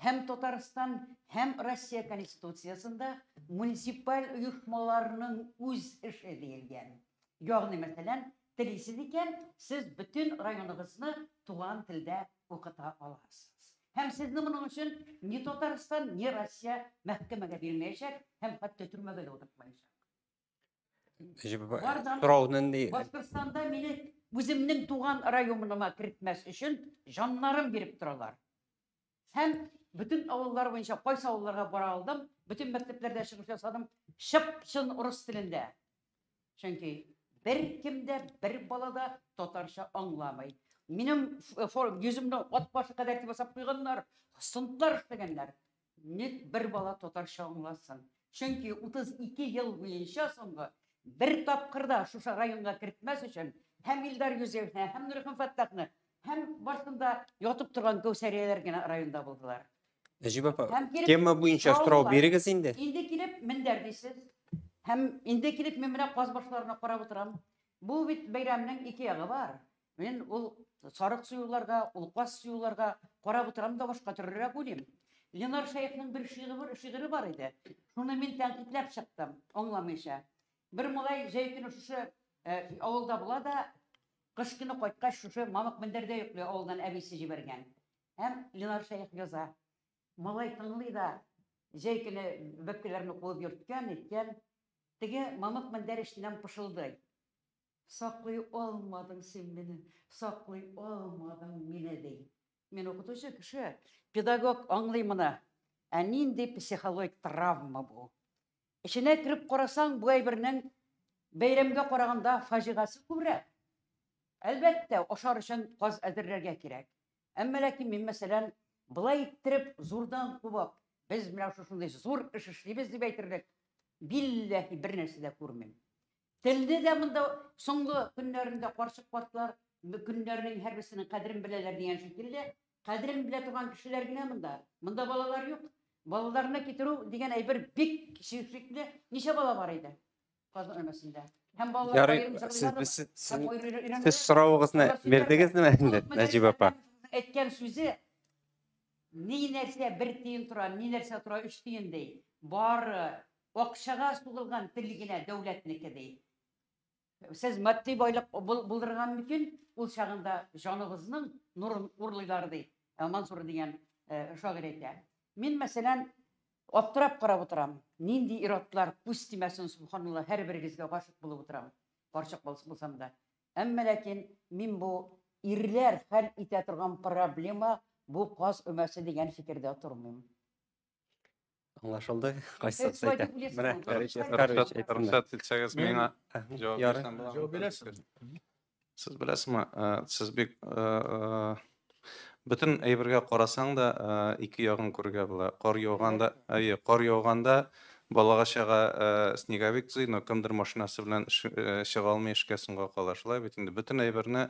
Speaker 9: һәм Татарстан, һәм Россия Конституциясендә муниципаль оешмаларның үз эше диелгән. Ягъни, мәсәлән, телисез икән, сез бөтен районыгызны туган телдә укыта аласыз. Һәм сезне моның өчен ни Татарстан, ни Россия мәхкәмәгә бирмәячәк һәм хәтта төрмәгә дә утыртмаячак.
Speaker 1: Сорауны ни?
Speaker 9: Башкортстанда мине үземнең туган районыма кертмәс өчен җаннарын биреп торалар. Һәм бөтен авыллар буенча кайсы авылларга бара алдым, бөтен мәктәпләрдә чыгыш ясадым, чып-чын урыс телендә. Чөнки бер кем дә, бер бала да татарча аңламый. Минем йөземне ат башы кадәр дип ясап куйганнар, стендлар эшләгәннәр. Ник бер бала татарча аңласын? Чөнки 32 ел буенча соңгы бер тапкыр да шушы районга кертмәс өчен һәм Илдар Юзеевны, һәм Нурихан Фәттахны, һәм башында ятып торган Кәүсәрияләр генә районда булдылар.
Speaker 1: Нәҗибә апа, тема буенча сорау бирегез инде.
Speaker 9: Инде килеп мендәр дисез. Һәм инде килеп мин менә каз башларына карап утырам. Бу бит бәйрәмнең ике ягы бар. Мин ул сарык суюларга, ул каз суюларга карап утырам да башка төрлерәк уйлыйм. Ленар Шәехнең бер шигыре бар иде. Шуны мин тәнкыйтьләп чыктым, аңламыйча. Бер малай җәй көне шушы авылда була да, кыш көне кайткач шушы мамык мендәрдә йоклый, авылдан әбисе җибәргән. Һәм Ленар Шәех яза. Малай тыңлый да, җәй көне бәбкәләрне куып йөрткән, иткән. Теге мамык мендәр эченнән пышылдый. Саклый алмадың син мине, саклый алмадың мине, ди. Мин укытучы кеше, педагог аңлый моны. Ә нинди психологик травма бу? Эченә кереп карасаң, бу әйбернең бәйрәмгә караганда фаҗигасе күбрәк. Әлбәттә, ашар өчен каз әзерләргә кирәк. Әмма ләкин мин, мәсәлән, былай иттереп зурдан кубып, без менә шушындый зур эш эшлибез дип әйтерлек, билләһи бер нәрсә дә күрмим. Телне дә монда соңгы көннәрендә карчык картлар көннәрнең һәрберсенең кадерен беләләр дигән шикелле, кадерен белә торган кешеләр генә монда. Монда балалар юк. Балаларны китерү дигән әйбер бик шикле. Ничә бала бар иде Казан өмәсендә? Һәм балалар
Speaker 1: Ярый,
Speaker 9: аерым
Speaker 1: сез
Speaker 9: җырлыйлармы?
Speaker 1: сез
Speaker 9: Һәм аерым
Speaker 1: сез соравыгызны бирдегезме инде, Нәҗибә апа?
Speaker 9: Әйткән сүзе ни нәрсә бер тиен тора, ни нәрсә тора өч тиен ди. Бары акчага сугылган тел генә дәүләтнеке ди. Сез матди байлык булдырган мөмкин, ул чагында җаныгызның нурын урлыйлар ди. Мансур дигән шагыйрь әйтә. Мин, мәсәлән, аптырап карап утырам. Нинди ир-атлар күз тимәсен, субханалла, һәрберегезгә гашык булып утырам. Карчык булсам да. Әмма ләкин мин бу ирләр хәл итә торган проблема бу каз өмәсе дигән фикердә тормыйм.
Speaker 1: Аңлашылды. Кайсысы
Speaker 9: Сез шулай
Speaker 1: әйтә?
Speaker 9: дип уйлыйсызмы?
Speaker 1: Менә Фәрит Яскарович әйтсеннәр.
Speaker 5: Рөхсәт итсәгез, миңа җавап
Speaker 1: Ярый.
Speaker 5: бирсәм буламы?
Speaker 3: Җавап бирәсез.
Speaker 5: Сез беләсезме, сез бик бөтен әйбергә карасаң да, ике ягын күрергә була. Кар яуганда, әйе, кар яуганда балага-чага снеговик төзи, но кемдер машинасы белән чыга алмый, эшкә соңга кала. Шулай бит инде бөтен әйберне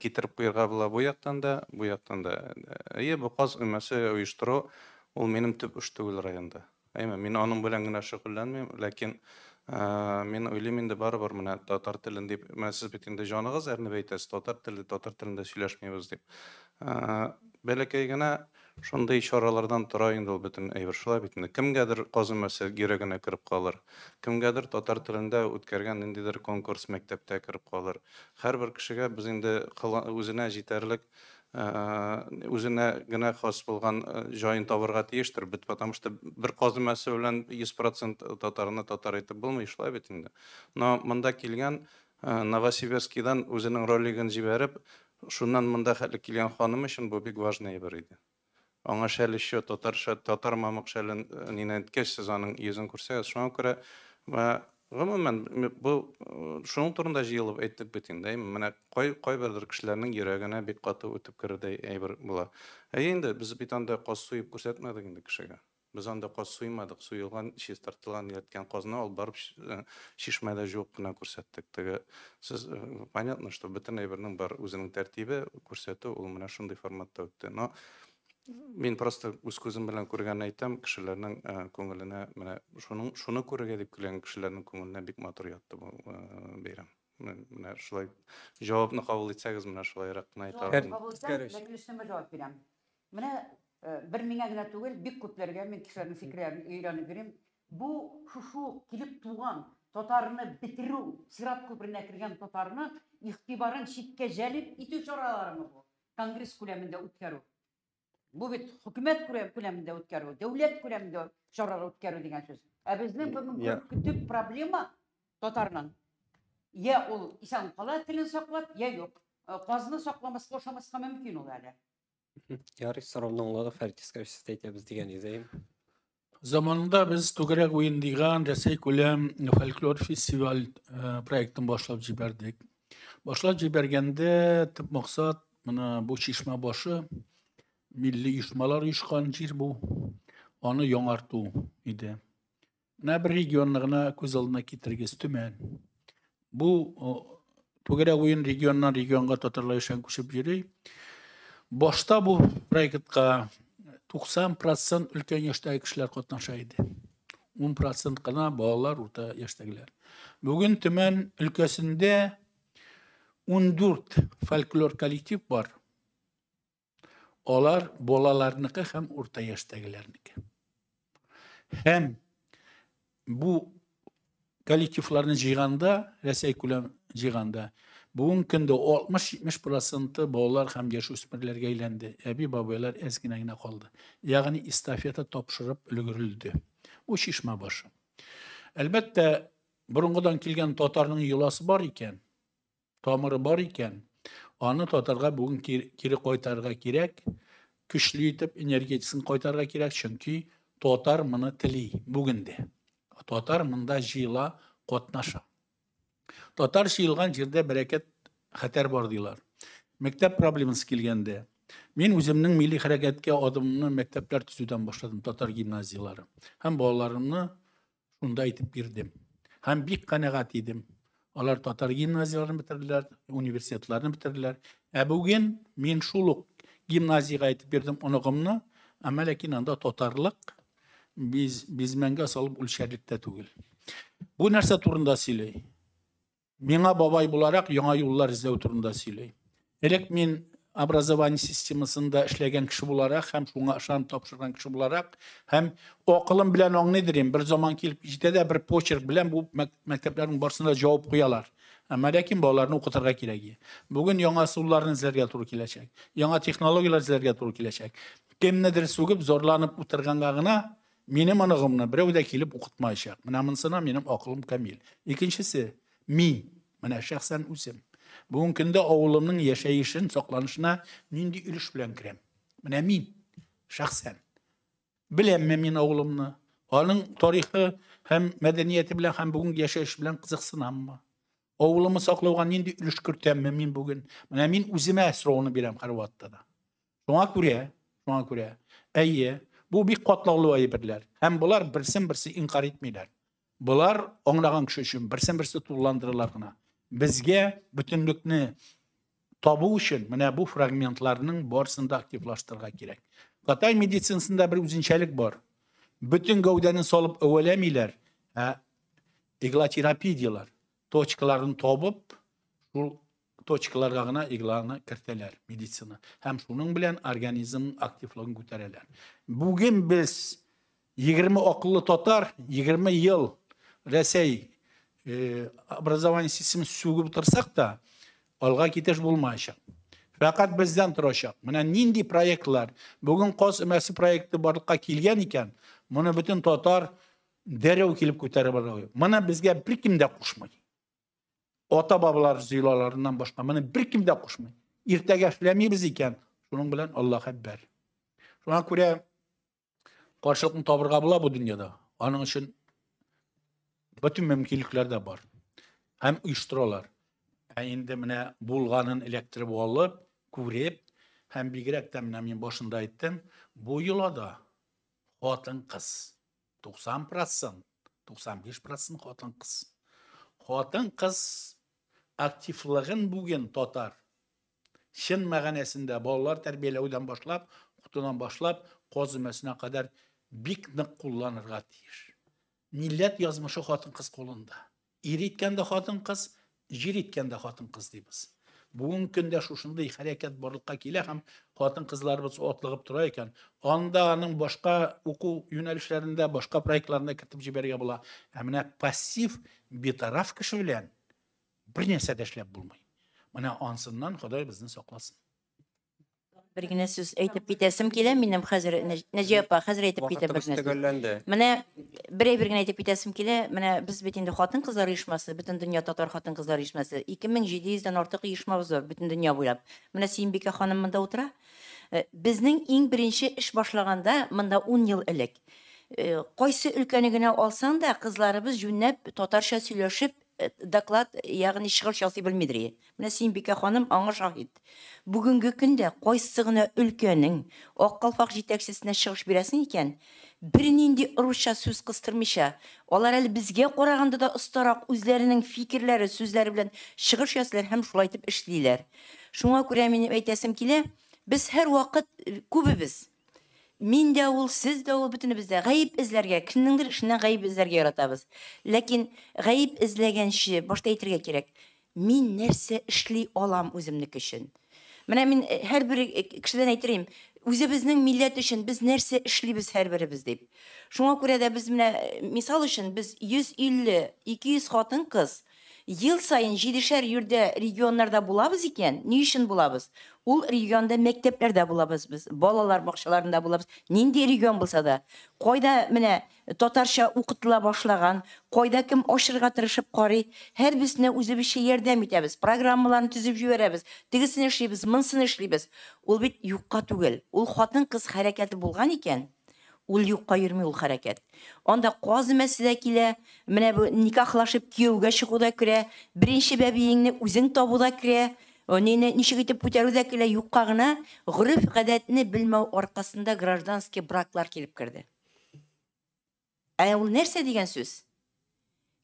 Speaker 5: китереп куярга була бу яктан да, бу яктан да. Әйе, бу каз өмәсе оештыру ул минем төп эш түгел районда. Әйме, мин аның белән генә шөгыльләнмим, ләкин мин уйлыйм инде барыбер менә татар телен дип, менә сез бит инде җаныгыз әрнеп әйтәсез, татар теле, татар телендә сөйләшмибез дип. Бәләкәй генә шундый чаралардан тора инде ул бөтен әйбер. Шулай бит инде. Кемгәдер каз өмәсе йөрәгенә кереп калыр, кемгәдер татар телендә үткәргән ниндидер конкурс мәктәптә кереп калыр. Һәрбер кешегә без инде үзенә җитәрлек, үзенә генә хас булган җаен табырга тиештер. Бит, потому что бер каз өмәсе белән 100% татарны татар итеп булмый, шулай бит инде. Но монда килгән Новосибирскидан үзенең ролигын җибәреп, шуннан монда хәтле килгән ханым өчен бу бик важный әйбер иде. Аңа шәл еще татарча, татар мамык шәлен нинә әйткәч, сез аның йөзен күрсәгез, шуңа күрә гомумән бу шуның турында җыелып әйттек бит инде. Менә кайбердер кешеләрнең йөрәгенә бик каты үтеп керердәй әйбер була. Әйе инде, без бит анда каз суеп күрсәтмәдек инде кешегә. Без анда каз суймадык, суелган, чистартылган, яткан казны алып барып чишмәдә жуып кына күрсәттек. Теге сез понятно, что бөтен әйбернең бар үзенең тәртибе, күрсәтү ул менә шундый форматта үтте. Но мин просто үз күзем белән күргәнне әйтәм, кешеләрнең күңеленә менә шуның шуны күрергә дип килгән кешеләрнең күңеленә бик матур ятты бу бәйрәм. Менә шулай җавапны кабул итсәгез, менә шулайрак кына әйтә алам.
Speaker 9: Кабул итсәм, ләкин өстәмә җавап бирәм. Менә бер миңа генә түгел, бик күпләргә мин кешеләрнең фикерләрен өйрәнеп йөрим. Бу шушы килеп туган татарны бетерү, сират күперенә кергән татарны игътибарын читкә җәлеп итү чараларымы бу? Конгресс күләмендә үткәрү. Бу бит хөкүмәт күләмендә үткәрү, дәүләт күләмендә чаралар үткәрү дигән сүз. Ә безнең бүгенге төп проблема татарның. Я ул исән кала телен саклап, я юк. Казны сакламаска, ашамаска мөмкин ул әле.
Speaker 1: Ярый, сорауны аңладык, Фәрит Искәрович, сез дә әйтәбез дигән идем.
Speaker 3: Заманында без Түгәрәк уен дигән Рәсәй күләм фольклор фестиваль проектын башлап җибәрдек. Башлап җибәргәндә төп максат менә бу чишмә башы милли оешмалар оешкан җир бу. Аны яңарту иде. Менә бер регионны гына күз алдына китерегез, Төмән. Бу түгәрәк уен регионнан регионга татарлар яшәгән күчеп йөри. Башта бу проектка 90% өлкән яшьтәге кешеләр катнаша иде. 10% кына балалар, урта яшьтәгеләр. Бүген Төмән өлкәсендә 14 фольклор коллектив бар. Алар балаларныкы һәм урта яшьтәгеләрнеке. Һәм бу коллективларны җыйганда, Рәсәй күләм җыйганда, бүгенге көндә 60-70% балалар һәм яшүсмерләргә әйләнде. Әби-бабайлар әз генә генә калды. Ягъни эстафета тапшырып өлгерелде. Бу чишмә башы. Әлбәттә, борынгыдан килгән татарның йоласы бар икән, тамыры бар икән, аны татарга бүген кире кайтарырга кирәк, көчле итеп энергетикасын кайтарырга кирәк, чөнки татар моны тели бүген дә. Татар монда җыела, катнаша. Татар җыелган җирдә бәрәкәт, хәтәр бар диләр. Мәктәп проблемасы килгәндә, мин үземнең милли хәрәкәткә адымымны мәктәпләр төзүдән башладым, татар гимназияләре. Һәм балаларымны шунда әйтеп бирдем. Һәм бик канәгать идем. Алар татар гимназияләрен бетерделәр, университетларны бетерделәр. Ә бүген мин шул ук гимназиягә әйтеп бирдем оныгымны, әмма ләкин анда татарлык без бизмәнгә салып үлчәрлек тә түгел. Бу нәрсә турында сөйли? Миңа бабай буларак яңа юллар эзләү турында сөйли. Элек мин образование системасында эшләгән кеше буларак һәм шуңа ышанып тапшырган кеше буларак һәм акылым белән аңлыйдыр идем, бер заман килеп җитә дә бер почерк белән бу мәктәпләрнең барысына җавап куялар. Әмма ләкин балаларны укытырга кирәк. Бүген яңа ысулларны эзләргә туры киләчәк. Яңа технологияләр эзләргә туры киләчәк. Кемнедер сүгеп, зорланып утырганга гына минем оныгымны берәү дә килеп укытмаячак. Менә монысына минем акылым камил. Икенчесе, мин, менә шәхсән үзем. Бүгенге көндә авылымның яшәешен, сакланышына нинди өлеш белән керәм? Менә мин, шәхсән. Беләмме мин авылымны? Аның тарихы һәм мәдәнияте белән һәм бүгенге яшәеш белән кызыксынаммы? Авылымны саклауга нинди өлеш кертәмме мин бүген? Менә мин үземә сорауны бирәм һәрвакытта да. Шуңа күрә, әйе, бу бик катлаулы әйберләр. Һәм болар берсен-берсе инкар итмиләр. Болар аңлаган кеше өчен берсен-берсе тулыландыралар гына. Безгә бөтенлекне табу өчен менә бу фрагментларның барысын да активлаштырырга кирәк. Кытай медицинасында бер үзенчәлек бар. Бөтен гәүдәне салып әвәләмиләр, ә иглотерапия диләр. Точкаларын табып, шул точкаларга гына игланы кертәләр медицина. Һәм шуның белән организм активлыгын күтәрәләр. Бүген без 20 акыллы татар, 20 ел Рәсәй образование системасын сүгеп утырсак та, алга китеш булмаячак. Фәкать бездән торачак. Менә нинди проектлар. Бүген Каз өмәсе проекты барлыкка килгән икән, моны бөтен татар дәррәү килеп күтәреп ала. Моны безгә беркем дә кушмый. Ата-бабалар йолаларыннан башка моны беркем дә кушмый. Иртәгә эшләмибез икән, шуның белән Аллаһ әкбәр. Шуңа күрә каршылыкны табырга була бу дөньяда. Аның өчен бөтен мөмкинлекләр дә бар. Һәм оештыралар. Ә инде менә булганын эләктереп алып, күреп, һәм бигрәк тә менә мин башында әйттем, бу йолада хатын-кыз 90%, 95% хатын-кыз. Хатын-кыз активлыгын бүген татар чын мәгънәсендә балалар тәрбияләүдән башлап, укытудан башлап, каз өмәсенә кадәр бик нык кулланырга тиеш. Милләт язмышы хатын-кыз кулында. Ир иткән дә хатын-кыз, җир иткән дә хатын-кыз дибез. Бүгенге көндә шушындый хәрәкәт барлыкка килә һәм хатын-кызларыбыз атлыгып тора икән, анда аның башка уку юнәлешләрендә, башка проектларында кертеп җибәрергә була. Ә менә пассив, битараф кеше белән бер нәрсә дә эшләп булмый. Менә ансыннан Ходай безне сакласын.
Speaker 4: Бер генә сүз әйтеп китәсем килә минем хәзер, Нәҗия апа, хәзер әйтеп китәм бер
Speaker 1: Вакытыбыз
Speaker 4: генә сүз.
Speaker 1: төгәлләнде.
Speaker 4: Менә бер әйбер генә әйтеп китәсем килә. Менә без бит инде хатын-кызлар оешмасы, бөтен дөнья татар хатын-кызлар оешмасы. 2700 дән артык оешмабыз бар бөтен дөнья буйлап. Менә Сөембикә ханым монда утыра. Безнең иң беренче эш башлаганда, монда 10 ел элек, кайсы өлкәне генә алсаң да, кызларыбыз җүнләп татарча сөйләшеп, доклад, ягъни чыгыш ясый белмидер. Менә Сөембикә ханым аңа шаһит. Бүгенге көндә кайсы гына өлкәнең Ак калфак җитәкчесенә чыгыш бирәсең икән, бернинди русча сүз кыстырмыйча, алар әле безгә караганда да остарак үзләренең фикерләре, сүзләре белән чыгыш ясыйлар һәм шулай итеп эшлиләр. Шуңа күрә минем әйтәсем килә, без һәрвакыт күбебез, мин дә ул, сез дә ул, бөтенебез дә гаеп эзләргә, кемнеңдер эшеннән гаеп эзләргә яратабыз. Ләкин гаеп эзләгәнче башта әйтергә кирәк, мин нәрсә эшли алам үземнеке өчен. Менә мин һәрбер кешедән әйтерим, үзебезнең милләт өчен без нәрсә эшлибез һәрберебез дип. Шуңа күрә дә без менә, мисал өчен, без 150-200 хатын-кыз ел саен җидешәр йөрдә регионнарда булабыз икән, ни өчен булабыз? Ул регионда мәктәпләрдә булабыз без, балалар бакчаларында булабыз. Нинди регион булса да, кайда менә татарча укытыла башлаган, кайда кем ачырга тырышып карый, һәрберсенә үзебезчә ярдәм итәбез, программаларны төзеп җибәрәбез, тегесен эшлибез, монысын эшлибез. Ул бит юкка түгел. Ул хатын-кыз хәрәкәте булган икән, ул юкка йөрми ул хәрәкәт. Анда каз өмәсе дә килә, менә бу никахлашып кияүгә чыгу да керә, беренче бәбиеңне үзең табу да керә, нине ничек итеп күтәрү дә килә, юкка гына гореф-гадәтне белмәү аркасында гражданский браклар килеп керде. Ә ул нәрсә дигән сүз?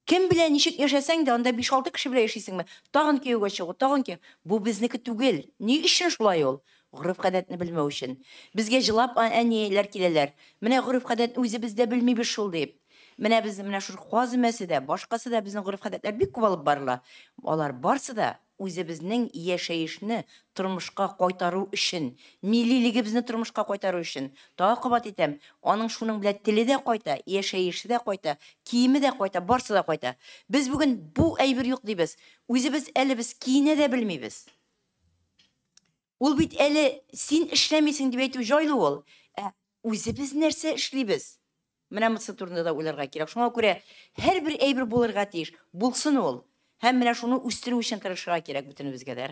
Speaker 4: Кем белән ничек яшәсәң дә, анда 5-6 кеше белән яшисеңме? Тагын кияүгә чыгу, тагын кияү. Бу безнеке түгел. Ни өчен шулай ул? Гореф-гадәтне белмәү өчен. Безгә җылап әниләр киләләр. Менә гореф-гадәтне үзебез дә белмибез шул дип. Менә без менә шул каз өмәсе дә, башкасы да безнең гореф-гадәтләр бик күп алып барыла. Алар барсы да үзебезнең яшәешне тормышка кайтару өчен, миллилегебезне тормышка кайтару өчен. Тагы кабат әйтәм, аның шуның белән теле дә кайта, яшәеше дә кайта, киеме дә кайта, барсы да кайта. Без бүген бу әйбер юк дибез. Үзебез әле без киенә дә белмибез. Ул бит әле син эшләмисең дип әйтү җайлы ул. Ә үзебез нәрсә эшлибез? Менә монысы турында да уйларга кирәк. Шуңа күрә һәрбер әйбер булырга тиеш. Булсын ул. Һәм менә шуны үстерү өчен тырышырга кирәк бөтенебезгә дә.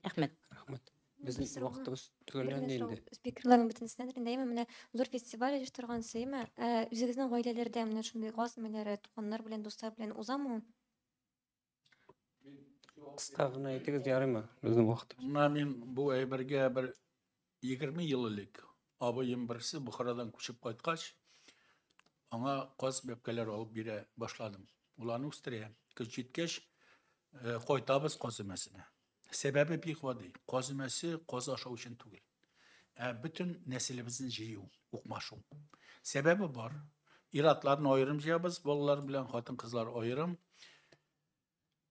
Speaker 4: Рәхмәт.
Speaker 1: Рәхмәт. Безнең вакытыбыз төгәлләнде инде.
Speaker 6: Спикерларның бөтенесенә дә инде, менә зур фестиваль оештыргансыз, әйме? Үзегезнең гаиләләрдә менә шундый газ өмәләре туганнар белән, дуслар белән узамы?
Speaker 1: Кыска гына әйтегез, ярыймы? Безнең вакытыбыз.
Speaker 3: Менә мин бу әйбергә бер 20 ел элек абыем берсе Бухарадан күчеп кайткач, аңа каз бәбкәләр алып бирә башладым. Ул аны үстерә. Көз җиткәч, кайтабыз каз өмәсенә. Сәбәбе бик гади. Каз өмәсе каз ашау өчен түгел. Ә бөтен нәселебезне җыю, укмашу. Сәбәбе бар. Ир-атларны аерым җыябыз, балалар белән хатын-кызлар аерым.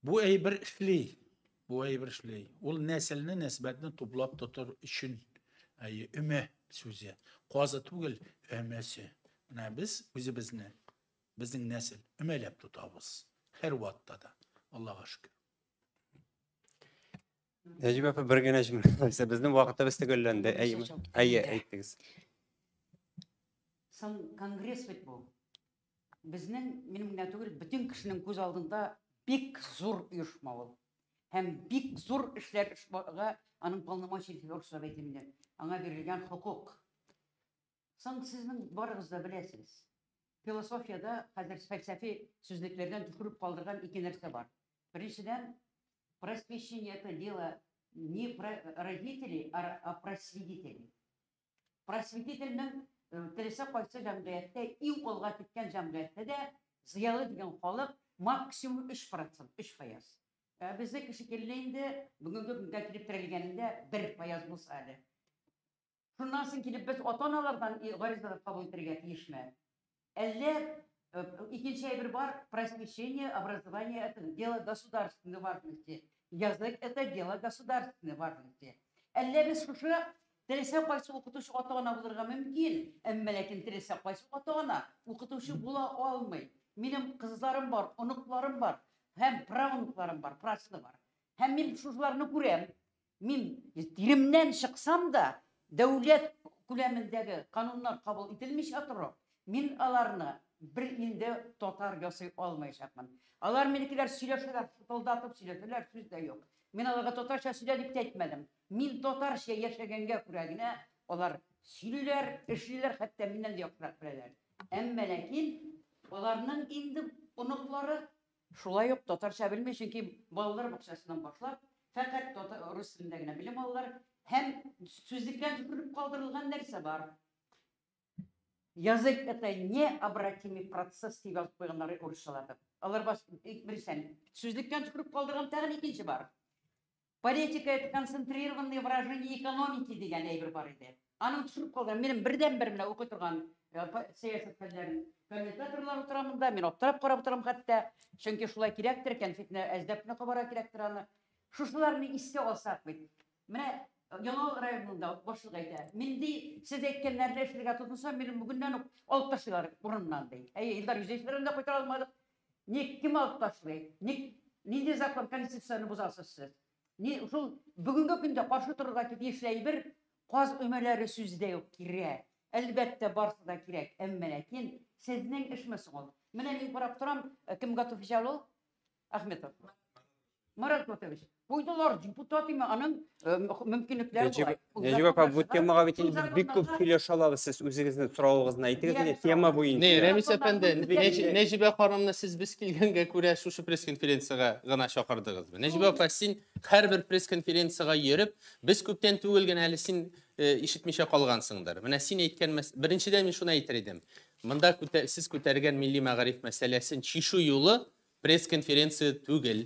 Speaker 3: Бу әйбер эшли. Бу әйбер эшли. Ул нәселне, нәсбәтне туплап тотыр өчен. Әйе, өмә сүзе. Казы түгел, өмәсе. Менә без үзебезне, безнең нәсел өмәләп тотабыз. Һәр вакытта да. Аллага шөкер.
Speaker 1: Нәҗибә апа, бер генә җөмлә. Безнең вакытыбыз төгәлләнде. Әйеме? Әйе, әйттегез.
Speaker 9: Соң конгресс бит бу. Безнең, минем генә түгел, бөтен кешенең күз алдында бик зур оешма ул. Һәм бик зур эшләр эшмага аның полномочиясе русча әйтим инде. Аңа бирелгән хокук. Соң сезнең барыгыз да беләсез. Философиядә хәзер фәлсәфи сүзлекләрдән төшереп калдырган ике нәрсә бар. Беренчедән, просвещение это дело не про родителей, а просветителей. Просветительнең теләсә кайсы җәмгыятьтә, иң алга киткән җәмгыятьтә дә зыялы дигән халык максимум 3%, 3%. Ә безнеке шикелле инде бүгенге көнгә килеп терәлгәнендә 1% булса әле. Шуннан соң килеп без ата-аналардан гаризалар кабул итәргә тиешме? Әллә икенче әйбер бар, просвещение, образование это дело государственной важности. Язык это дело государственной важности. Әллә без шушы теләсә кайсы укытучы ата-ана булырга мөмкин, әмма ләкин теләсә кайсы ата-ана укытучы була алмый. Минем кызларым бар, оныкларым бар, һәм правнукларым бар, прасыны бар. Һәм мин шушыларны күрәм. Мин тиремнән чыксам да, дәүләт күләмендәге кануннар кабул ителмичә торып, мин аларны бер инде татар ясый алмаячакмын. Алар минекеләр сөйләшәләр, шытылдатып сөйләшәләр, сүз дә юк. Мин аларга татарча сөйлә дип тә әйтмәдем. Мин татарча яшәгәнгә күрә генә алар сөйлиләр, эшлиләр, хәтта миннән дә яхшырак беләләр. Әмма ләкин аларның инде оныклары шулай ук татарча белми, чөнки балалар бакчасыннан башлап фәкать рус телендә генә белем алалар һәм сүзлектән төшереп калдырылган нәрсә бар. Язык это необратимый процесс дип язып куйганнар урысчалатып. Алар бас беренчедән сүзлектән төшереп калдырган тагын икенче бар. Политика это концентрированное выражение экономики дигән әйбер бар иде. Аның төшереп калган минем бердән-бер менә укый торган сәясәт фәннәрен комментаторлар утыра монда, мин аптырап карап утырам хәтта, чөнки шулай кирәктер, кәнфитне әздәп кенә кабара кирәктер аны. Шушыларны искә алсак бит. Менә Яңавыл районында башлык әйтә, мин ди, сез әйткәннәрне эшләргә тотынсам, мине бүгеннән үк алып ташлыйлар урыннан ди. Әйе, Илдар Юзеевләрне дә кайтара алмадык. Ник кем алып ташлый? Ник нинди закон конституцияне бозасыз сез? Ни шул бүгенге көндә каршы торырга тиешле әйбер каз өмәләре сүзе дә юк кирәк. Әлбәттә, барысы да кирәк. Әмма ләкин сезнең эшме соң ул? Менә мин карап торам, кем готов ул? Ахметов. Марат Готович. Куйдылар депутат име, аның мөмкинлекләре
Speaker 10: Нәҗибә
Speaker 9: болай. Ул
Speaker 10: Нәҗибә апа,
Speaker 9: законнар
Speaker 10: бу
Speaker 9: чыгар,
Speaker 10: темага бит
Speaker 9: шул
Speaker 10: инде без бик күп
Speaker 9: законнарга
Speaker 10: сөйләшә алабыз. Сез үзегезнең соравыгызны әйтегез инде тема буенча.
Speaker 2: Не, Рәмис әфәнде,
Speaker 10: Без бит инде
Speaker 2: Нәҗибә ханымны сез без килгәнгә күрә шушы пресс-конференциягә гына чакырдыгызмы? Нәҗибә апа, син һәрбер пресс-конференциягә йөреп, без күптән түгел генә әле син ишетмичә калгансыңдыр. Менә син әйткән беренчедән мин шуны әйтер идем. Монда сез күтәргән милли мәгариф мәсьәләсен чишү юлы пресс-конференция түгел.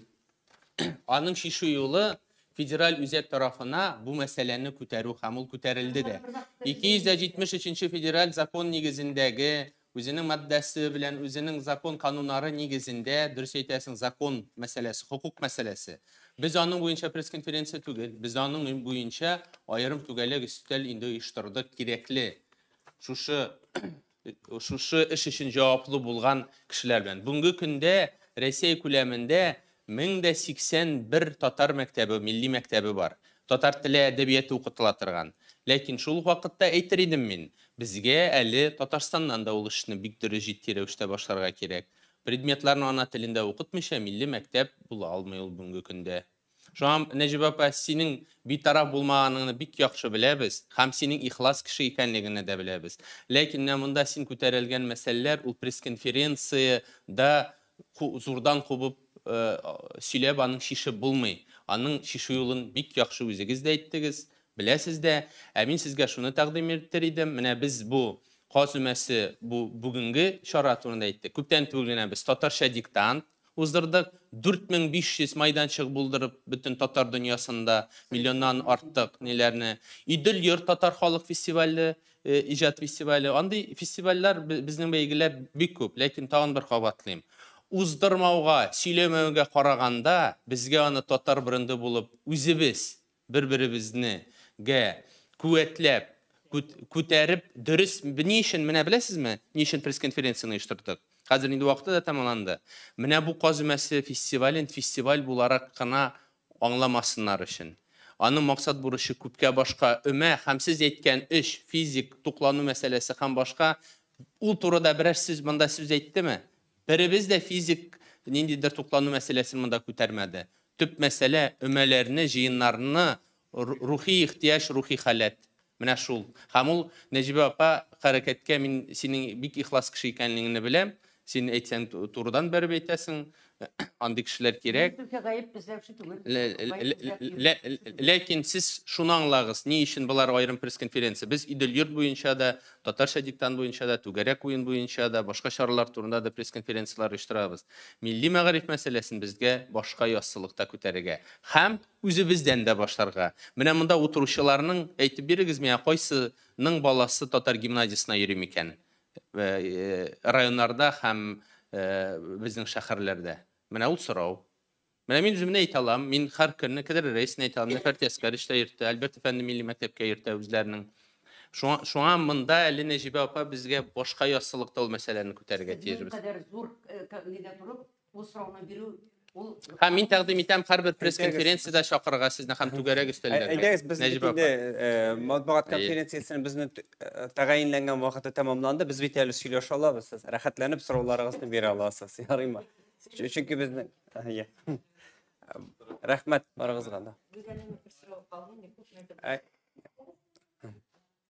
Speaker 2: Аның чишү юлы федераль үзәк тарафына бу мәсьәләне күтәрү һәм ул күтәрелде дә. 273 федераль закон нигезендәге үзенең маддәсе белән үзенең закон кануннары нигезендә, дөрес әйтәсең, закон мәсьәләсе, хокук мәсьәләсе. Без аның буенча пресс-конференция түгел, без аның буенча аерым түгәрәк өстәл инде оештырдык кирәкле. Шушы эш өчен җаваплы булган кешеләр белән. Бүгенге көндә Россия күләмендә 1081 татар мәктәбе, милли мәктәбе бар. Татар теле әдәбияты укытыла торган. Ләкин шул ук вакытта әйтер идем мин, безгә әле Татарстаннан да ул эшне бик дөрес җитди рәвештә башларга кирәк. Предметларны ана телендә укытмыйча милли мәктәп була алмый ул бүгенге көндә. Шуңа Нәҗибә апа, синең битараф булмаганыңны бик яхшы беләбез һәм синең ихлас кеше икәнлегеңне дә беләбез. Ләкин менә монда син күтәрелгән мәсьәләләр ул пресс-конференциядә зурдан кубып сөйләп аның шише булмый. Аның шише юлын бик яхшы үзегез дә әйттегез, беләсез дә. Ә мин сезгә шуны тәкъдим итер идем. Менә без бу каз өмәсе бу бүгенге чара турында әйттек. Күптән түгел генә без татарча диктант уздырдык. 4500 майданчык булдырып бөтен татар дөньясында миллионнан артык ниләрне. Идел йорт татар халык фестивале, иҗат фестивале. Андый фестивальләр безнең бәйгеләр бик күп, ләкин тагын бер кабатлыйм. Уздырмауга, сөйләмәүгә караганда безгә аны татар бренды булып үзебез бер-беребезне гә куәтләп, күтәреп, дөрес, ни өчен, менә беләсезме, ни өчен пресс-конференцияне оештырдык? Хәзер инде вакыты да тәмамланды. Менә бу Каз өмәсе фестивален фестиваль буларак кына аңламасыннар өчен. Аның максат бурычы күпкә башка өмә һәм сез әйткән эш, физик туклану мәсьәләсе һәм башка. Ул турыда берәр сүз монда сүз әйттеме? Беребез дә физик ниндидер туклану мәсьәләсен монда күтәрмәде. Төп мәсьәлә өмәләрне, җыеннарны, рухи ихтыяҗ, рухи халәт. Менә шул. Һәм ул, Нәҗибә апа, хәрәкәткә мин синең бик ихлас кеше икәнлегеңне беләм. Син әйтсәң, турыдан бәреп әйтәсең. Андый кешеләр кирәк.
Speaker 9: Гаеп эзләүче түгел.
Speaker 2: Ләкин сез шуны аңлагыз, ни өчен болар аерым пресс-конференция? Без Идел-йорт буенча да, татарча диктант буенча да, түгәрәк уен буенча да, башка чаралар турында да пресс-конференцияләр оештырабыз. Милли мәгариф мәсьәләсен безгә башка яссылыкта күтәрергә һәм үзебездән дә башларга. Менә монда утыручыларның, әйтеп бирегез миңа, кайсының баласы татар гимназиясенә йөри микән? Районнарда һәм безнең шәһәрләрдә. Менә ул сорау. Менә мин үземне әйтә алам, мин һәр көнне Кадер рәисен әйтә алам, Нәфәр Тәскәрич тә йөртә, Альберт әфәнде милли мәктәпкә йөртә үзләренең. Шуңа монда әле Нәҗибә апа безгә башка яссылыкта ул мәсьәләне күтәрергә тиешбез.
Speaker 9: Сезнең кадәр зур нидә торып, ул сорауны бирү ул.
Speaker 2: Һәм мин тәкъдим итәм һәрбер пресс-конференциядә чакырырга сезне һәм түгәрәк өстәлләргә.
Speaker 10: Әйдәгез, без бит инде матбугат конференциясен безнең тәгаенләнгән вакыты тәмамланды. Без бит әле сөйләшә алабыз, сез рәхәтләнеп сорауларыгызны бирә аласыз. Ярыймы? Чөнки безнең рәхмәт барыгызга да.